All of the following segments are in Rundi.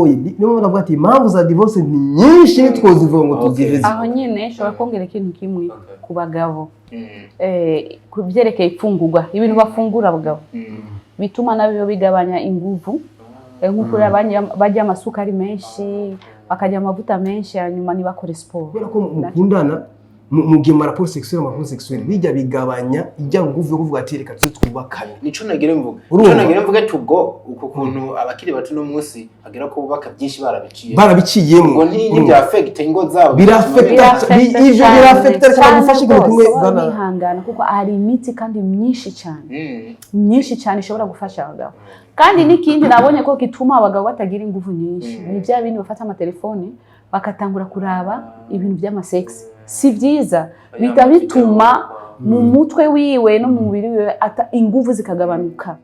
Niyo mpamvu navuga ati impamvu za divorce ni nyinshi, ntitwozivuga ngo tuziheze. Aho nyine nshobora kongera ikintu kimwe ku bagabo, ku byerekeye ifungurwa, ibintu bafungura abagabo bituma nabyo bigabanya inguvu. Nk'uko barya amasukari menshi, bakarya amavuta menshi, hanyuma ntibakore siporo. Kubera ko mukundana, mu gihe mu rapport sexuel, ama rapport sexuel bijya bigabanya ijya nguvu yo kuvuga ati reka tuze twubakane. Nico nagire mvuga. Urumva? Nico nagire mvuge tugo uko kuntu abakiri bato no munsi agera ko bubaka byinshi barabiciye. Barabiciyemo. Ngo ntibya affect ingo zabo. Birafecta. Birafecta Ivyo cyane, birafecta, reka cyane bagufashe ikintu kimwe, rwose. bana. Bihangana kuko hari imiti kandi myinshi cyane, myinshi cyane ishobora gufasha abagabo. Kandi n'ikindi nabonye ko gituma abagabo batagira ingufu nyinshi ni bya bindi bafata amatelefoni bakatangura kuraba ibintu by'amasex. Si byiza, bihita bituma mu mutwe wiwe no mu mubiri wiwe ata ingufu zikagabanuka.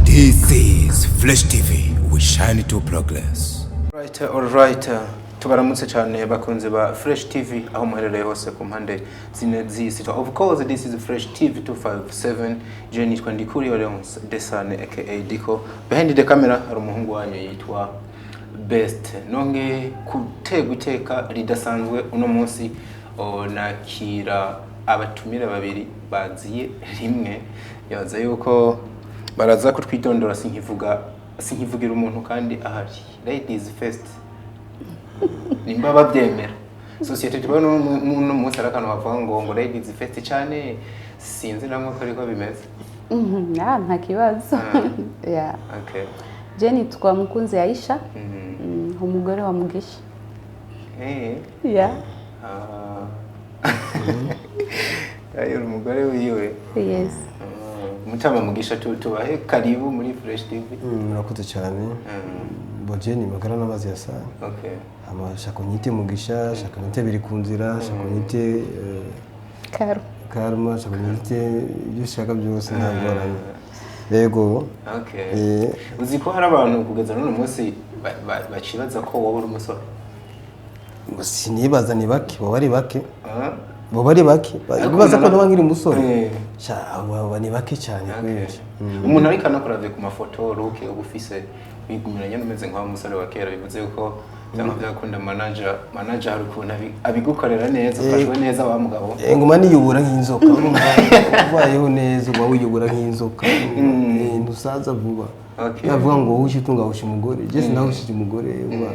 This is Flash TV. We shine to progress. Right, all right. Tubaramutse cyane bakunze ba Fresh TV aho muherereye hose ku mpande zine z'isi. Of course, this is Fresh TV 257. Je nitwa Ndikuri Leonce Desane aka Diko. Behind the camera hari umuhungu wanyu yitwa Best. Nonge kutegwa iteka ridasanzwe uno munsi, nakira abatumire babiri baziye rimwe. Yaza yuko baraza kutwitondora, sinkivuga, sinkivugira umuntu kandi ahari. Ladies first, nimba babyemera. Sosiyete tubona uno munsi hari akantu bavuga ngo ladies first cyane, sinzi namwe ko ariko bimeze. Ah, nta kibazo. Yeah. Okay. Je nitwa Mukunzi Aisha, umugore wa Mugisha. Yeah. Ah. Ayo umugore wiwe. Yes. Mutama Mugisha, tubahe karibu muri Fresh TV. Murakoze cyane. Boje ni magara n'amazi ya sana. Ama shaka unyite Mugisha, shaka unyite biri ku nzira, shaka unyite Karo. Karma, shaka unyite ibyo ushaka byose, nta ngorane. Yego. Uzi ko hari abantu kugeza n'uno munsi bacibaza ko wowe uri umusore? Sinibaza, ni bake, baba ari bake. Ah? Baba ari bake Ariko bibaza ko umuntu naba nkiri umusore. Sha, abo ni bake cyane kweli. Umuntu ariko anakuravye ku mafoto, look uba ufise, wigumira nyene umeze nka wa musore wa kera. Bivuze yuko cyangwa byakunda manager hari ukuntu abigukorera neza, ufashwe neza wa mugabo. Nguma niyubura nk'inzoka. Urumva, ubayeho neza uba wiyubura nk'inzoka. Ntusaza vuba. Yavuga ngo wowe utunga ahusha umugore, je sinahushije umugore. Uba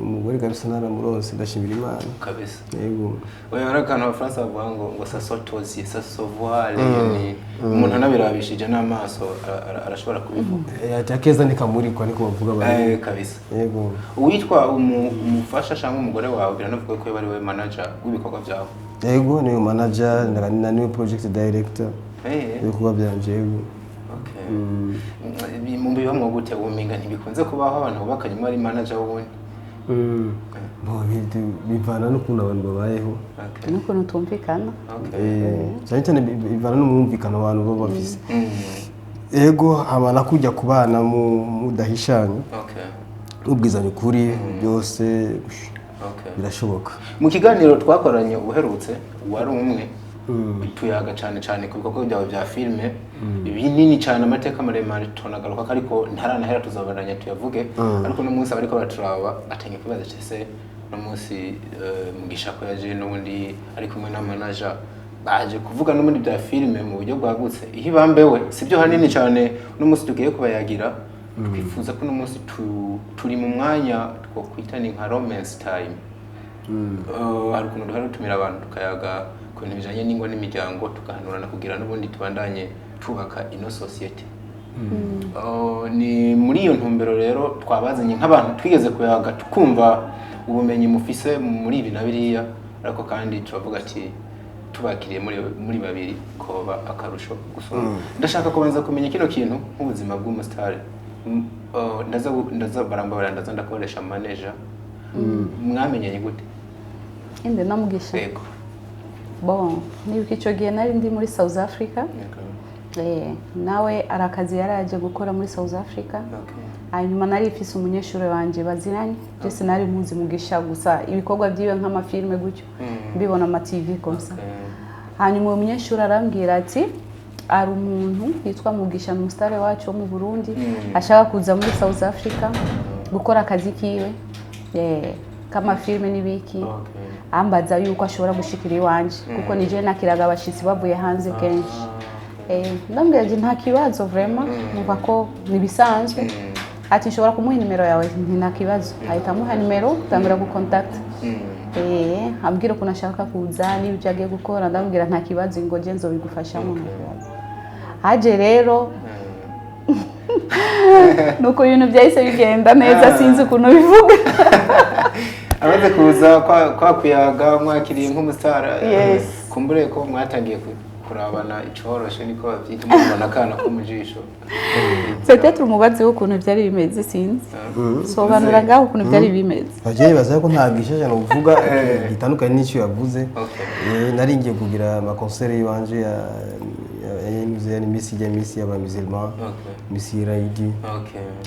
umugore kabisa naramuronse, ndashimira Imana. Kabisa. Yego. Oya, hari akantu abafaransa bavuga ngo ça s'autosie, ça se voit, ni umuntu anabirabishije n'amaso arashobora kubivuga. Ati akeza ntikamurikwa, niko bavuga bari. Kabisa. Yego. Uwitwa umufasha cyangwa umugore wawe, biranavuga ko ari we manager w'ibikorwa byawe. Yego, niwe manager na niwe project director w'ibikorwa byanje, yego. Okay. Mu bibamwo gute? Wumenga ntibikunze kubaho abantu bubakanye umwe ari manager w'uwundi. Bo, bivana n'ukuntu abantu babayeho. N'ukuntu tumvikana. Cyane cyane bivana n'umwumvikano abantu baba bafise. Yego, hama kujya ku bana mudahishanya, mubwizanya ukuri byose, birashoboka. Mu kiganiro twakoranye uherutse wari umwe tuyaga cyane cyane ku bikorwa byawe bya filime binini cyane, amateka maremare, tunagaruka ko ariko ntaranahera, tuzabaranya tuyavuge. Ariko uno munsi abariko baraturaba batangiye kwibaza ati se uno munsi Mugisha ko yaje n'ubundi ari kumwe na manager, baje kuvuga n'ubundi bya filime mu buryo bwagutse, iyo ibambewe sibyo hanini cyane uno munsi tugiye kubayagira. Twifuza ko uno munsi turi mu mwanya twokwita ni nka romance time. Hari ukuntu duhora dutumira abantu tukayaga ku bintu bijanye n'ingo n'imiryango, tugahanurana kugira n'ubundi tubandanye tubaka ino sosiyete. Ni muri iyo ntumbero rero twabazanye nk'abantu twigeze kuyaga, tukumva ubumenyi mufise muri ibi na biriya, ariko kandi turavuga ati tubakiriye muri babiri koba akarusho gusumba. Ndashaka kubanza kumenya kino kintu nk'ubuzima bw'umusitari. Ndaza barambabarira, ndaza ndakoresha manager. Mwamenyanye gute? Inde na Mugisha? Yego. Bon, nibuka icyo gihe nari ndi muri South Africa. Nawe ari akazi yari aje gukora muri South Africa. Hanyuma nari mfise umunyeshuri wanje baziranye. Je sinari muzi Mugisha, gusa ibikorwa byiwe nk'amafilme gutyo mbibona ama TV comme ça. Hanyuma uwo munyeshuri arambwira ati ari umuntu yitwa Mugisha, ni umusitari wacu wo mu Burundi, ashaka kuza muri South Africa gukora akazi kiwe k'amafilme n'ibiki. Ambaza yuko ashobora gushikira iwanje, kuko nije nakiraga abashitsi bavuye hanze kenshi. Ndambwira ati nta kibazo, vraiment numva ko nibisanzwe. Ati nshobora kumuha nimero yawe? Nti nta kibazo. Ahita amuha nimero, tangira gukontakta, ambwira ukuntu ashaka kuza n'ibyo agiye gukora. Ndamubwira nta kibazo, ngo nje nzobigufashamo, nta kibazo. Haje rero nuko ibintu byahise bigenda neza, sinzi ukuntu bivuga. Amaze kuza kwa kuyaga, mwakiriye nk'umusitara. Yes. Kumbure ko mwatangiye kurabana icoroshe, niko bavyita, mubona akana ko mu jisho. Peut-être umubazi w'ukuntu byari bimeze, sinzi. Sobanura ngaho ukuntu byari bimeze. Bagiye bibaza ko nta gishasha novuga gitandukanye n'icyo yavuze. Nari ngiye kugira amakonseri y'iwanje ya misi ijya misi y'abamusulman, misi y'Irayidi.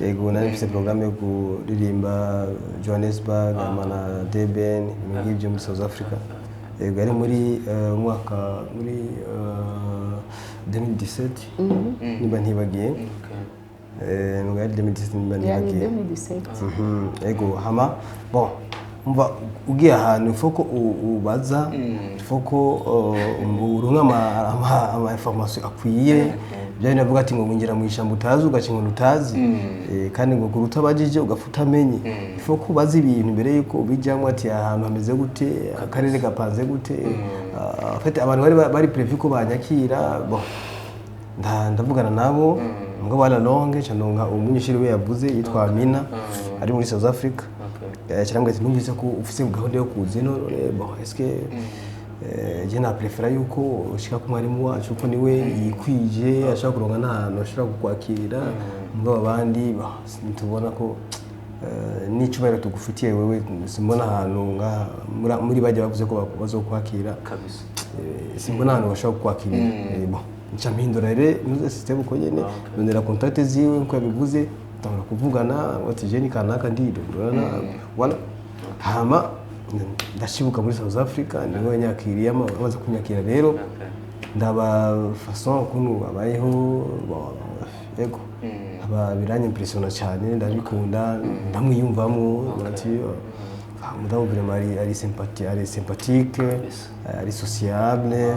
Yego, nari mfise programme yo kuririmba Johannesburg hama na Durban, ibintu nk'ibyo muri South Africa. Yego, yari muri umwaka muri 2017 niba ntibagiye. Yari 2017 niba Yari ntibagiye. 2017. Ego, hama bon, umva, ugiye ahantu il faut ko ubaza, il faut ko uronka ama information akwiye. Bya bintu bavuga ati ngo winjira mu ishyamba utazi, ugaca inkoni utazi. Kandi ngo kuruta abajije ugapfa utamenye. Il faut ko ubaza ibintu mbere yuko ubijyamo, ati aha hantu hameze gute, akarere gapanze gute. Ah, en fait, abantu bari prévu ko banyakira, bon, ndavugana nabo mugabo à la longue nca umunyeshuri we yavuze yitwa Amina, ari muri South Africa. Kirambwira ati numvise ko ufise gahunda yo kuza ino none, bon, est-ce que je na préféra yuko ushika ku mwarimu wacu, ko niwe yikwije, ashobora kuronka n'ahantu ashobora kukwakirira, mugabo abandi bah, ntitubona ko n'icubahiro tugufitiye wewe, simbona ahantu ngaha muri bajya bavuze ko bazokwakira. Simbona ahantu bashobora kukwakirira. Bon, nca mpindura rero nuze système uko nyene, ndondera contact ziwe nkuko yabivuze, tangura kuvugana ati je ni kanaka, ndidondora, voilà. Hama ndashibuka muri South Africa, niwe nyakiriye. Amaze kunyakira rero, ndaba façon ukuntu abayeho, bon, yego, aba biranyimpressiona cyane, ndabikunda, ndamwiyumvamo ati ah, umudamu vraiment ari sympathique, ari sociable,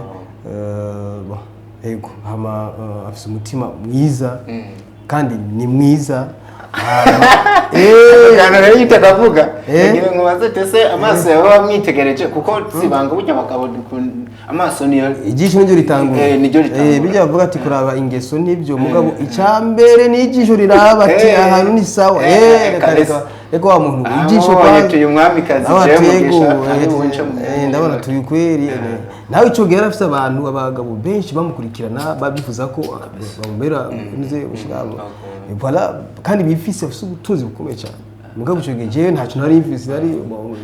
bon, yego, hama afise umutima mwiza kandi ni mwiza. Akantu rero yita akavuga ngira ngo baze tese amaso yawe wamwitegereje, kuko sibanga burya abagabo amaso niyo Ijisho niryo ritangura. Niryo ritangura. Bijya bavuga ati kuraba ingeso nibyo, mugabo icyambere ni ijisho riraba ati ahantu ni sawa. Reka reka reka wa muntu ijisho Aho kwanza. tuyu mwamikazi Aho jewe atego, Mugisha, ari bunce mu ndabona turi kweri. Nawe ico gihe yari afise abantu, abagabo benshi bamukurikirana, babyifuza ko bamubera nze ushiramo. Voilà, kandi bifise, bafise ubutunzi bukomeye cyane, mugabo ico gihe jewe ntacyo nari mfise, nari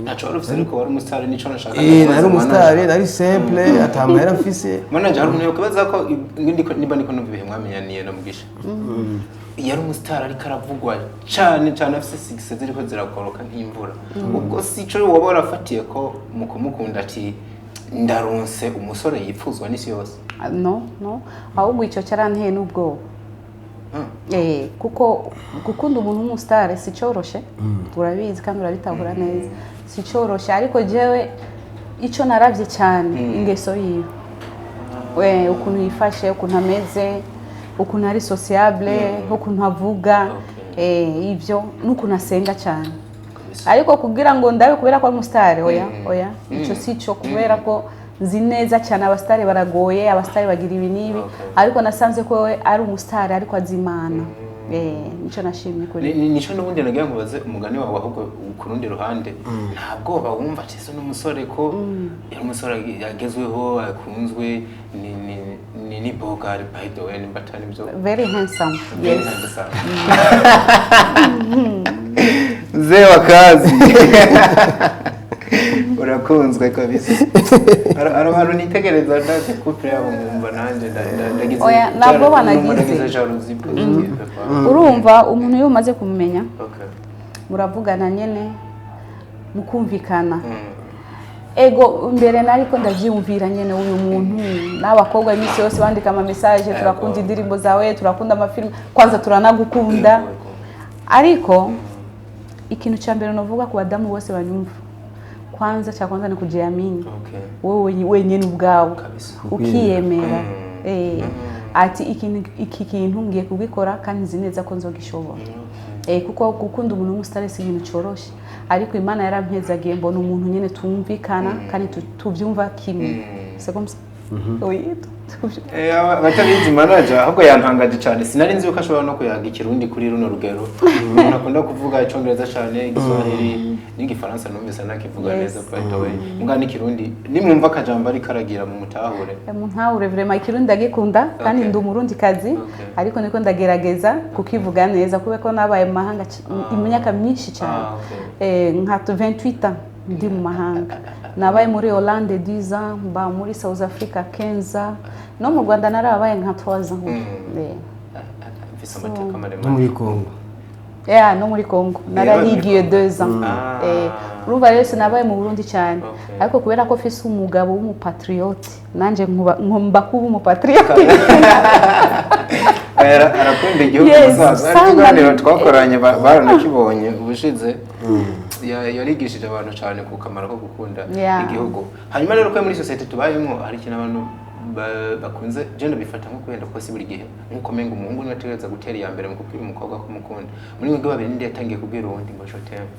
Ntaco wari ufise, ariko wari umusitari, nico nashaka. Nari umusitari, nari simple, ata mahera mfise. Manager, hari umuntu yokubaza ko niba ndiko numva ibihe mwamenyaniye na Mugisha, yari umusitari ariko aravugwa cyane cyane, afise succès ziriko zirakoroka nk'imvura. Ubwo si ico woba warafatiye ko mu kumukunda, ati ndaronse umusore yipfuzwa n'isi yose? No, no, ahubwo icyo cyaranteye n'ubwoba. Kuko gukunda umuntu w'umusitari si cyoroshe, urabizi kandi urabitahura neza, si cyoroshe. Ariko jewe icyo naravye cyane, ingeso yiwe, we ukuntu yifashe, ukuntu ameze, ukuntu ari sociable, ukuntu avuga, ivyo n'ukuntu asenga cyane. Ariko kugira ngo ndabe kubera ko ari umusitari, oya, oya, icyo si cyo, kubera ko nzi neza cyane abasitari baragoye, abasitari bagira ibi n'ibi. Ariko nasanze ko we ari umusitari ariko azi Imana. Nicyo nashimye kuri Nico n'ubundi nagira ngo baze umugani wawe, ahubwo ku rundi ruhande nta bwoba wumva ati ese n'umusore ko yari umusore agezweho, akunzwe, ni bogari, by the way, nimba atari byo? Very handsome. Very Yes. handsome. Mzee wa kazi, urakunzwe kabisa. Hari abantu nitegereza ndazi couple yabo, nkumva nanjye ndagize Oya, ntabwo banagize. Ndagize jalousie positive. Urumva, umuntu iyo umaze kumumenya, Okay. muravugana nyene, mukumvikana. Ego, mbere nariko ndavyiyumvira nyene, uyu muntu n'abakobwa iminsi yose bandika ama message: "Turakunda indirimbo zawe, turakunda amafilm, kwanza turanagukunda." Ariko ikintu cya mbere novuga ku badamu bose banyumva, kwanza cya kwanza ni kujiamini wowe wenyine ubwawe, ukiyemera, ati iki kintu ngiye kubikora kandi nzi neza ko nzogishobora. Kuko gukunda umuntu w'umusitari si ikintu coroshe, ariko Imana yarampezagiye, mbona umuntu nyine tumvikana kandi tuvyumva kimwe. C'est comme ça, oui. Abatabizi, manager ahubwo yantangaje cyane. Sinari nzi yuko ashobora no kuyaga Ikirundi kuri runo rugero. Umuntu akunda kuvuga Icyongereza cyane, Igiswahili n'Igifaransa, numvise nakivuga neza, by the way. Muga n'Ikirundi, nimwumva akajambo ariko aragira mu mutahure. Muntahure, vraiment Ikirundi ndagikunda kandi ndi Umurundi kazi, ariko niko ndagerageza kukivuga neza kubera ko nabaye mu mahanga imyaka myinshi cyane. Nka 28 ans ndi mu mahanga. Nabaye muri Hollande 10 ans, mba muri South Africa 15 ans, no mu Rwanda narabaye nka 3 ans. Mfise amateka No maremare. muri Congo. Yeah, no muri Congo narahigiye 2 ans. Urumva rero sinabaye mu Burundi cyane, ariko kubera ko mfise umugabo w'umupatriote, nanje nkumba kuba umupatriote. Arakunda igihugu. Musaza hari ikiganiro twakoranye, baranakibonye ubushize. Yarigishije abantu cyane ku kamaro ko gukunda igihugu. Hanyuma rero ko muri sosiyete tubayemo hari ikintu abantu bakunze genda bifata nko kwenda, ko si buri gihe, nkuko menga umuhungu niwe ategereza gutera iya mbere mu kubwira umukobwa ko umukunda. Muri mwebwe babiri, ninde yatangiye kubwira uwundi ngo "je t'aime"?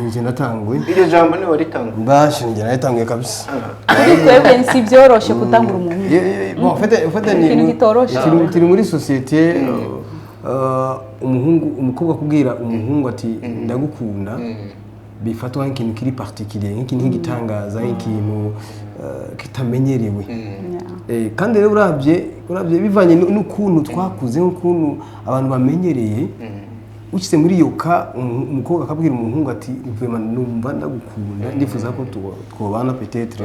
Njye natanguye. Iryo jambo niwe waritanga? Bashe, njye natanguye kabisa. Kuri twebwe si byoroshe gutangura umuhungu. Bon, en fait, ni Ikintu kitoroshe. Turi muri société, umuhungu, umukobwa kubwira umuhungu ati "Ndagukunda" bifatwa nk'ikintu kiri particulier, nk'ikintu nk'igitangaza, nk'ikintu kitamenyerewe. Kandi rero uravye bivanye n'ukuntu twakuze, n'ukuntu abantu bamenyereye, ushyize muri iyo ka umukobwa akabwira umuhungu ati "Vraiment numva ndagukunda, ndifuza ko twobana", peut-être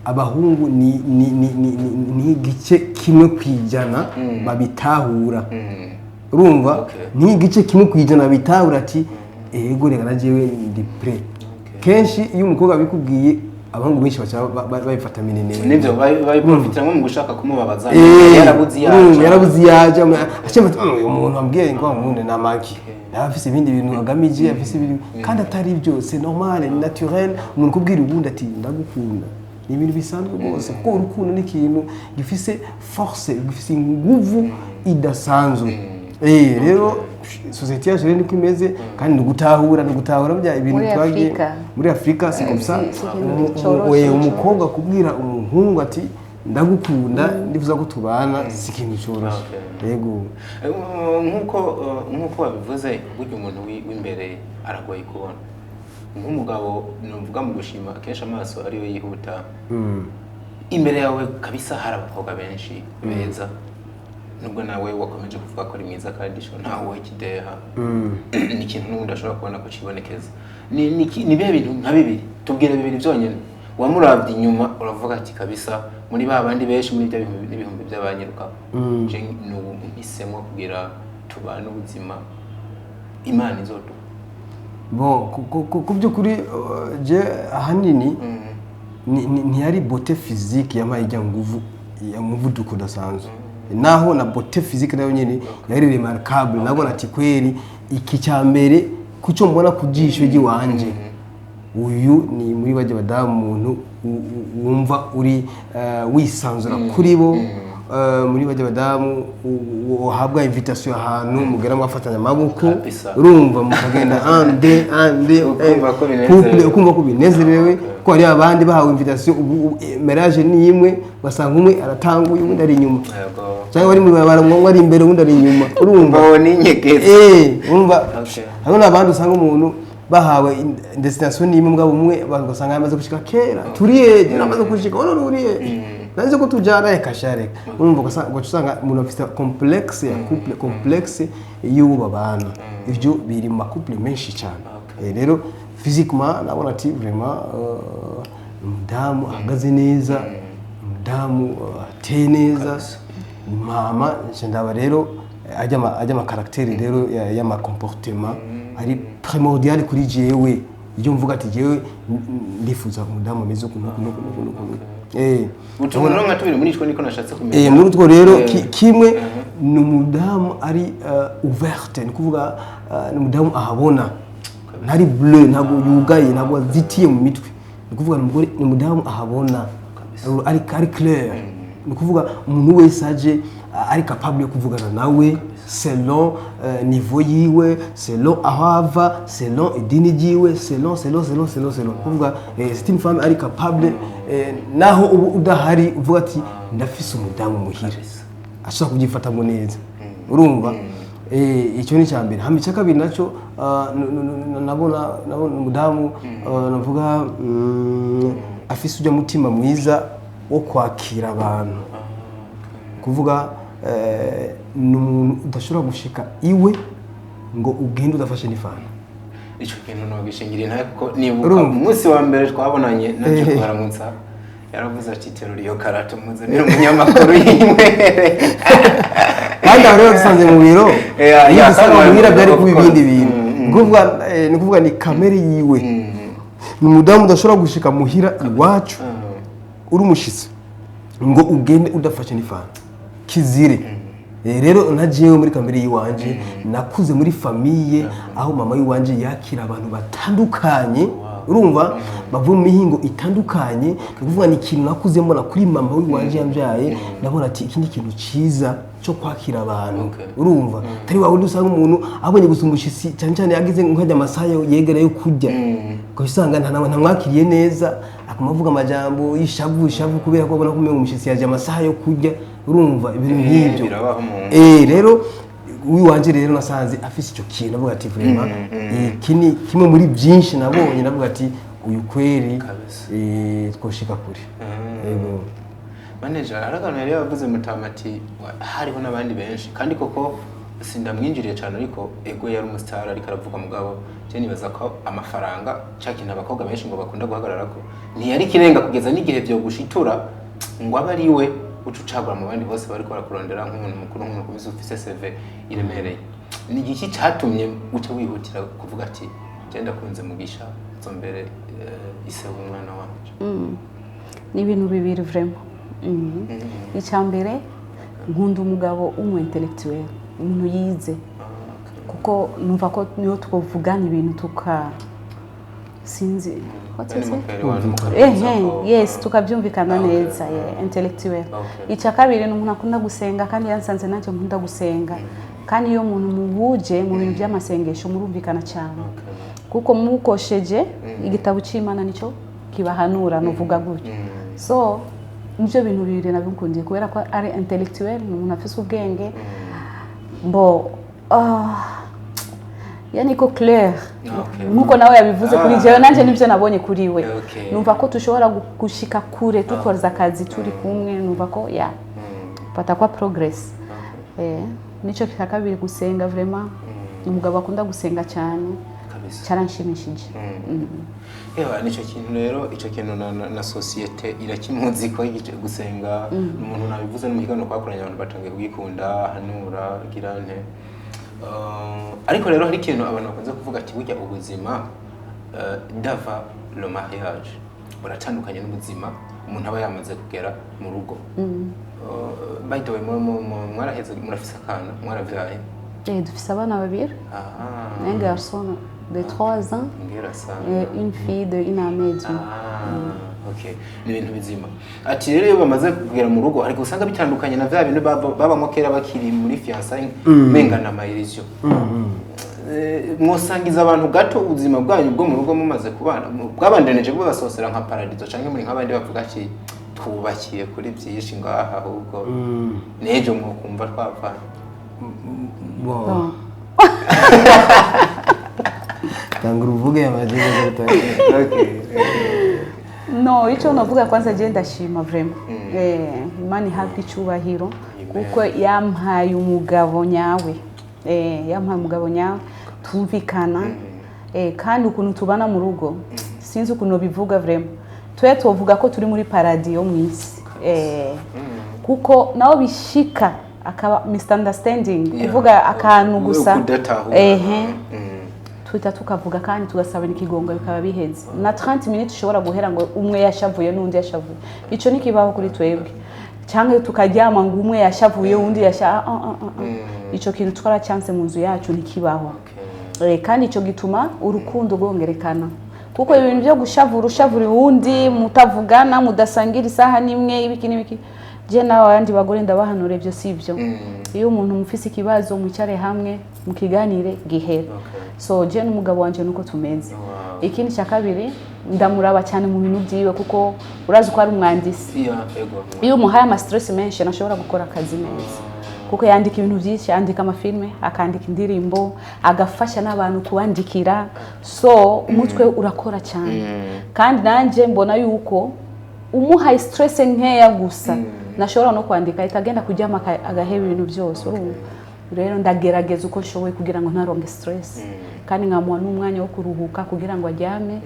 abahungu ni igice 1% babitahura. Urumva, ni igice 1% babitahura ati "Ego, reka na jewe ndi prêt". Kenshi iyo umukobwa abikubwiye, abahungu benshi baca babifata minenere. Nibyo, babiprofitiramo mu gushaka kumubabaza. Yarabuze iyo aja. Yarabuze iyo aja, aca afata, "Uyu muntu ambwiye ngo nkunde na maki nawe afise ibindi bintu agamije, afise ibindi", kandi atari byo. C'est normal, ni naturel. Umuntu kubwira ubundi ati "Ndagukunda" ni ibintu bisanzwe rwose, kuko urukundo ni ikintu gifise force, gifise inguvu idasanzwe. Rero société yacu rero niko imeze, kandi ni ugutahura bya ibintu Muri twagiye Afrika. Muri Afurika c'est comme ça. Si ikintu coroshe. Umukobwa kubwira umuhungu ati "Ndagukunda, ndifuza ko tubana" si ikintu cyoroshye. Yego. Nk'uko wabivuze, burya umuntu w'imbere aragoye kubona. Nk'umugabo nuvuga mu gushima, akenshi amaso ariyo yihuta. Imbere yawe kabisa hari abakobwa benshi beza, nubwo nawe wakomeje kuvuga ko ari mwiza, kandi sho ntawe kideha, ni ikintu n'ubundi ashobora kubona ko kibonekeza. Ni ibihe bintu nka bibiri, tubwire bibiri byonyine, wamuravye inyuma uravuga ati "Kabisa muri ba bandi benshi, muri bya bihumbi n'ibihumbi by'abanyirukaho, je n'ubu mpisemo kugira tubane ubuzima Imana izoduha"? Bon, ku by'ukuri, je ahanini ntiyari beauté physique yampaye ijya nguvu ya muvuduko udasanzwe, naho na beauté physique nayo nyene yari remarquable. Nabona ati kweri iki cya mbere kucyo mbona ku jisho ry'iwanje, uyu ni muri bajya badamu umuntu wumva uri wisanzura kuri bo, muri bajya badamu uhabwa invitation ahantu mugera mwafatanya amaboko. Urumva mukagenda ande ande. Ukumva ko binezerewe. Couple, ukumva ko binezerewe, ko hari abandi bahawe invitation, ubu mariage ni imwe, basanga umwe aratanguye undi ari inyuma, cyangwa bari mu barabara, umwe ari imbere undi ari inyuma, urumva. Ngo ni inyegezi. Urumva, hariho n'abandi usanga umuntu bahawe destination ni imwe, mugabo umwe ugasanga yamaze gushika kera, turiye je namaze gushika, none uriye nanze ko tujana, reka sha reka. Urumva, ugaca usanga umuntu afite complexe ya couple, complexe y'uwo babana. Ivyo biri mu macouple menshi cyane. Rero physiquement nabona ati vraiment, umudamu ahagaze neza, umudamu ateye neza. Mama nje ndaba rero ajya ama caractère rero y'ama comportement ari primordial kuri jewe. Iyo mvuga ati jewe ndifuza umudamu ameze uku n'uku n'uku n'uku n'uku. Utuntu rero nka tubiri muri two niko nashatse kumenya. Muri utwo rero, kimwe ni umudamu ari ouverte, ni kuvuga ni umudamu ahabona, ntari bleu, ntabwo yugaye, ntabwo azitiye mu mitwe. Ni kuvuga ni umugore, ni umudamu ahabona, ari clair. Ni kuvuga umuntu wese aje ari capable yo kuvugana nawe selon niveau yiwe, selon aho ava, selon idini ryiwe, selon, selon, selon, selon, selon. Kuvuga c'est une femme ari capable, naho ubu udahari, uvuga ati ndafise umudamu muhira ashobora kubyifatamo neza. Urumva, icyo ni icya mbere. Hama icya kabiri nacyo, nabona umudamu, navuga afise ujya mutima mwiza wo kwakira abantu. Kuvuga ni umuntu udashobora gushika iwe ngo ugende udafashe n'ifanta. Icyo kintu nogishingiriye ntawe, kuko nibuka Urumva? umunsi wa mbere twabonanye naje kubaramutsa, yaravuze ati: "Terura iyo karato muzanire umunyamakuru yinywere." Kandi aho rero dusanze mu biro. Iyo dusanga muhira byari of kuba course. ibindi bintu. Ni ukuvuga ni kamere yiwe. Ni umudamu udashobora gushika muhira iwacu uri umushitsi ngo ugende udafashe n'ifanta, kizire. Rero na jewe muri kamere y'iwanje, nakuze muri famille aho mama y'iwanje yakira abantu batandukanye, urumva, bavuye mu mihingo itandukanye. Ni ukuvuga ni ikintu nakuze mbona kuri mama w'iwanje yambyaye. Ndabona ati iki ni ikintu cyiza cyo kwakira abantu. Urumva, atari wa wundi usanga umuntu abonye gusa umushitsi, cyane cyane yagize nkajya amasaha yegera yo kurya, ukaba usanga ntamwakiriye neza, akaba avuga amajambo y'ishavu ishavu kubera ko abona ko umengo umushitsi yaje amasaha yo kurya. Urumva, ibintu nk'ibyo. Birabaho mu ngo. Rero uwiwanje rero nasanze afise icyo kintu, avuga ati vraiment iki ni kimwe muri byinshi nabonye, navuga ati uyu kweri twoshika kure. Yego. Manager, hari akantu yari yavuze mutama ati hariho n'abandi benshi, kandi koko sindamwinjiriye cyane, ariko ego yari umusitari, ariko aravuga mugabo je nibaza ko amafaranga, cya kintu abakobwa benshi ngo bakunda guhagarara ko ntiyari kirenga, kugeza n'igihe byo gushitura ngo abe ari we uca ucagura mu bandi bose bariko barakurondera nk'umuntu mukuru, nk'umuntu kubise ufise CV iremereye. Ni igiki cyatumye uca wihutira kuvuga ati je ndakunze Mugisha, nzombere ise w'umwana wanje? Ni ibintu bibiri vraiment. Icya mbere, nkunda umugabo w'umu intellectuel, umuntu yize, kuko numva ko niyo twavugana ibintu tuka, sinzi, what is it? Yes, tukabyumvikana neza, yeah, intellectuel. Icya kabiri, ni umuntu akunda gusenga, kandi yansanze nanjye nkunda gusenga. Kandi iyo umuntu muhuje mu bintu by'amasengesho, murumvikana cyane, kuko mukosheje igitabo cy'Imana nicyo kibahanura, nuvuga gutyo. So nibyo bintu bibiri nabikundiye, kubera ko ari intellectuel, ni umuntu afise ubwenge, mbo yani ko clair, nkuko nawe yabivuze kuri jewe, nanjye nibyo nabonye kuri we. Numva ko dushobora gushika kure dukoze akazi turi kumwe, numva ko ya pata kwa progress. Nicyo cya kabiri, gusenga. Vraiment ni umugabo akunda gusenga cyane. Cyaranshimishije. Ewa, nicyo kintu rero, icyo kintu na société irakimuzi ko gusenga umuntu nabivuze no mu kiganiro twakoranye, abantu batangiye kugikunda, hanura gira nte. Ariko rero hari ikintu abantu bakunze kuvuga ati burya ubuzima d'avant le mariage buratandukanye n'ubuzima umuntu aba yamaze kugera mu rugo. By the way, mwaraheze, murafise akana, mwaravyaye? Dufise abana babiri, un garçon de 3 ans Ngera sana. et une fille de 1 année et demi. Ah, okay. Ni ibintu bizima. Ati rero iyo bamaze kugera mu rugo, ariko usanga bitandukanye na vya bintu babamwo kera bakiri muri fiançailles, menga na ma illusion. Mwosangiza abantu gato ubuzima bwanyu bwo mu rugo mumaze kubana, bwabandanije bubasosera nka paradizo, canke muri nk'abandi bavuga ati twubakiye kuri byinshi ngaha, ahubwo n'ejo mwokumva twavana? Bon. Bon. Tanga uruvuge amazina. Okay. No, icyo navuga kwanza, je ndashima vraiment. Imana ihabwe icyubahiro kuko yampaye umugabo nyawe. Yampaye umugabo nyawe tumvikana. Kandi ukuntu tubana mu rugo, sinzi ukuntu bivuga vraiment. Twe tuvuga ko turi muri paradis yo mu isi. Kuko naho bishika akaba misunderstanding, kuvuga akantu gusa Kudatahura. Tuhita tukavuga kandi tugasabana ikigongo, bikaba biheze. Na 30 minutes ushobora guhera ngo umwe yashavuye n'undi yashavuye, ico nikibaho kuri twebwe, cyangwa tukaryama ngo umwe yashavuye, undi yasha ah, ah, ah, ah. Ico kintu twaracyanse mu nzu yacu, ntikibaho. Kandi ico gituma urukundo rwongerekana, kuko ibintu byo gushavura, ushavura uwundi, mutavugana, mudasangira isaha n'imwe, ibiki n'ibiki. Je nawe abandi bagore ndabahanura, ibyo si byo. Iyo umuntu mufise ikibazo, mwicare hamwe, mukiganire, gihere. So je n'umugabo wanje nuko tumeze. Ikindi cya kabiri, ndamuraba cyane mu bintu byiwe, kuko urazi ko ari umwandisi. Yeah, ego. Iyo umuhaye ama stress menshi, ntashobora gukora akazi neza, kuko yandika ibintu byinshi, yandika amafilme, akandika indirimbo, agafasha n'abantu kubandikira. So umutwe urakora cyane, kandi nanjye mbona yuko umuhaye stress nkeya gusa, nashobora no kwandika, ahita agenda kuryama, agaheba ibintu byose. Urumva rero, ndagerageza uko nshoboye kugira ngo ntaronge stress, kandi nkamuha n'umwanya wo kuruhuka kugira ngo aryame,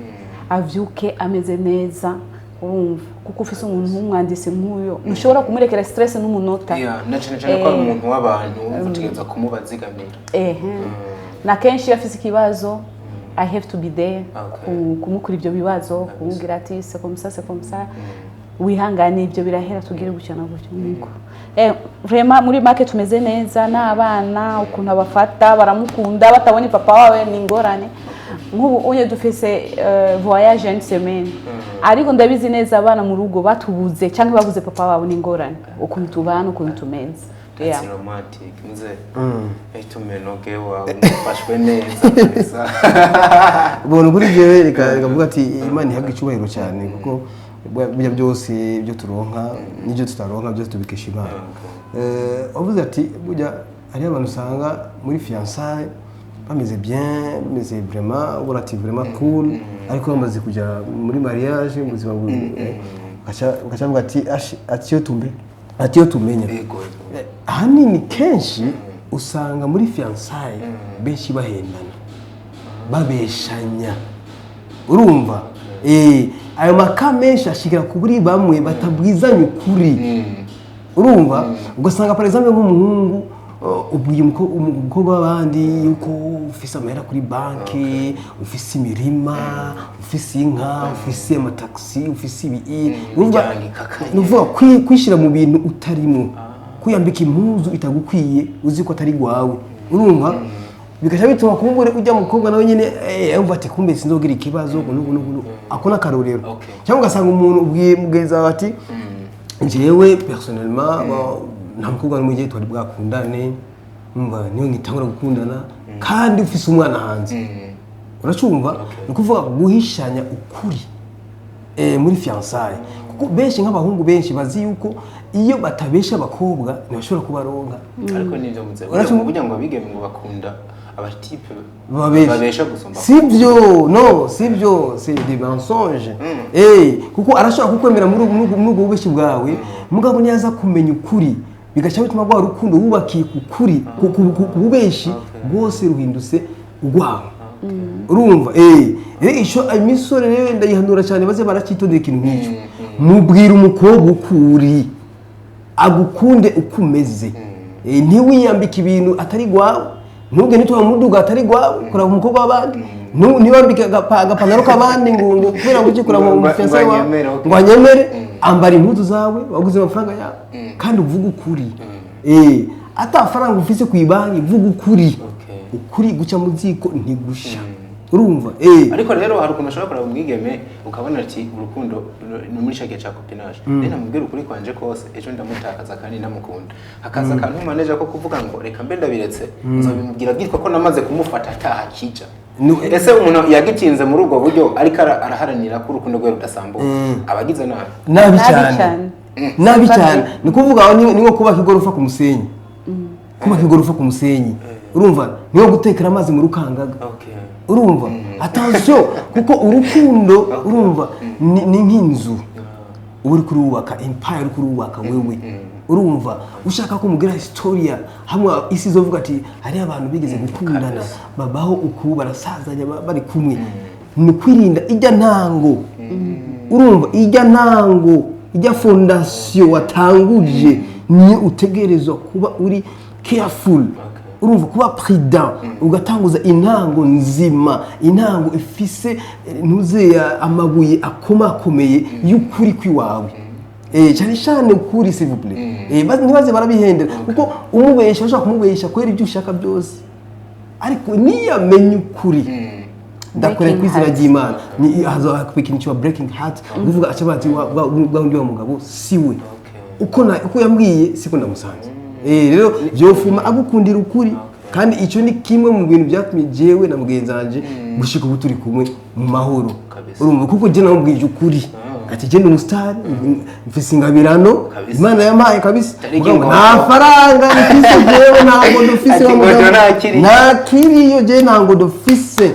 avyuke ameze neza. Urumva, kuko ufise umuntu w'umwanditsi nk'uyo, ntushobora kumurekera stress n'umunota. Yeah, na cyane cyane ko ari umuntu w'abantu, utegereza kumubazigamira. Ehe, na kenshi iyo afise ikibazo, I have to be there kumukura ibyo bibazo, kumubwira ati: "C'est comme ça, c'est comme ça, wihangane, ibyo birahera, tugire gutya na gutya." Nuko vraiment muri make tumeze neza n'abana, ukuntu abafata, baramukunda. Batabonye papa wawe ni ingorane. Nk'ubu unye dufise voyage une semaine, ariko ndabizi neza abana mu rugo batubuze cyangwa babuze papa wabo ni ingorane, ukuntu tubana, ukuntu tumeze. That's romantic, mzee. Tumenoge wawe, mufashwe neza kabisa. Ubuntu kuri jewe, reka mvuga ati Imana ihabwa icyubahiro cyane, kuko burya byose ibyo turonka n'ibyo tutaronka byose tubikesha Imana. Wavuze ati burya hariho abantu usanga muri fiançailles bameze bien, bameze vraiment, ubona ati vraiment cool, ariko bamaze kujya muri mariage, mu buzima ugaca bavuga ati: "Ashi, ati iyo tumbe, ati iyo tumenya." Ahanini kenshi usanga muri fiançailles benshi bahendana, babeshanya. Urumva, ayo maka menshi ashikira kuri bamwe batabwizanya ukuri. Urumva, ugasanga par exemple nk'umuhungu, ubwiye umukobwa w'abandi yuko ufise amahera kuri banki, ufise imirima, ufise inka, ufise amataxi, ufise ibi. Urumva, Imiryango ikakaye. Ni ukuvuga kwishyira mu bintu utarimo, kwiyambika impuzu itagukwiye uzi ko atari gwawe. Urumva, bigaca bituma kumbure ujya mukobwa nawe nyine yumva ati: "Kumbe sinzogira ikibazo kuno kuno kuno." Ako n'akarorero. Cyangwa ugasanga umuntu ubwiye mugenzi wawe ati: "Njyewe personnellement, bon, nta mukobwa n'umwe twari bwakundane, umva, niyo ngitangura gukundana," kandi ufise umwana hanze. Uracumva, ni ukuvuga guhishanya ukuri muri fiançailles, kuko benshi nk'abahungu benshi bazi yuko iyo batabesha abakobwa ntibashobora kubaronka. Ariko nivyo, mzee. Burya ngo abigeme ngo bakunda abatipe babesha. Babesha gusumba. Sibyo, no, sibyo, c'est des mensonges. Kuko arashobora kukwemera muri ubwo bubeshi bwawe, mugabo niyaza kumenya ukuri, bigaca bituma rwa rukundo wubakiye ku kuri, ku bubeshi bwose ruhindutse urwango. Urumva, rero ico imisore rero ndayihanura cyane, baze baracyitondera ikintu nk'icyo. Mubwira umukobwa ukuri, agukunde uko umeze. Ntiwiyambike ibintu atari gwawe, ntugende utwara umuduga atari gwawe kuraba umukobwa w'abandi. Ntiwambike agapantaro k'abandi ngo kubera ngo ujye kuraba umufiancé ngo wawe. Anyemere, okay. Ngo anyemere. Ambara impuzu zawe waguze amafaranga yawe, kandi uvuge ukuri. Ata faranga ufise ku ibanki, vuga ukuri. Ukuri guca mu ziko ntigusha. Urumva? Ariko rero hari ukuntu ushobora kuraba umwigeme ukabona ati urukundo ni muri cya gihe cya copinage, rero namubwira ukuri kwanje kose, ejo ndamutakaza kandi ndamukunda, hakaza akantu manager ko kuvuga ngo reka mbe ndabiretse, nzobimubwira bwitwa ko namaze kumufata atahakija. Ese umuntu yagitinze muri ubwo buryo, ariko araharanira ko urukundo rwe rudasambuka, aba agize nabi? Nabi Nabi cyane. Cyane. Nabi cyane. Ni ukuvuga aho ni nko kubaka igorofa ku musenyi, kubaka igorofa ku musenyi. Urumva, ni nko gutekera amazi mu rukangaga. Urumva, attention, kuko urukundo, urumva, ni nk'inzu uba uri kurubaka, empire uri kurubaka wewe. Urumva, ushaka ko mugira historia hamwe, isi izovuga ati hariho abantu bigeze gukundana, babaho uku, barasazanya, bari kumwe. Ni ukwirinda ijya ntango. Urumva, ijya ntango, ijya fondation watanguje, niyo utegerezwa kuba uri careful. Urumva, kuba prudent, ugatanguza intango nzima, intango ifise ntuzeya amabuye akomakomeye y'ukuri kw'iwawe. Cyane cyane ukuri, s'il vous plaît. Ntibaze barabihendera, kuko umubesha, ushobora kumubesha kubera ibyo ushaka byose, ariko niyamenya ukuri, ndakorera ku izina Breaking heart. ry'Imana, ni haza ikintu cya breaking heart, kuvuga aca bazi wa wundi wa mugabo si we, uko na uko yambwiye siko ndamusanze. Rero byofuma agukundira ukuri, kandi icyo ni kimwe mu bintu byatumye jewe na mugenzi wanje gushika ubu turi kumwe mu mahoro. Urumva, kuko je namubwije ukuri ati je ndi umusitari, mfise ingabirano Imana yampaye kabisa. Tariki Mugabo ngo- nta faranga mfise jewe, ntabwo dufise. Ati Wa ngo mugabo. ntakiri. Ntakiriyo, je ntabwo dufise,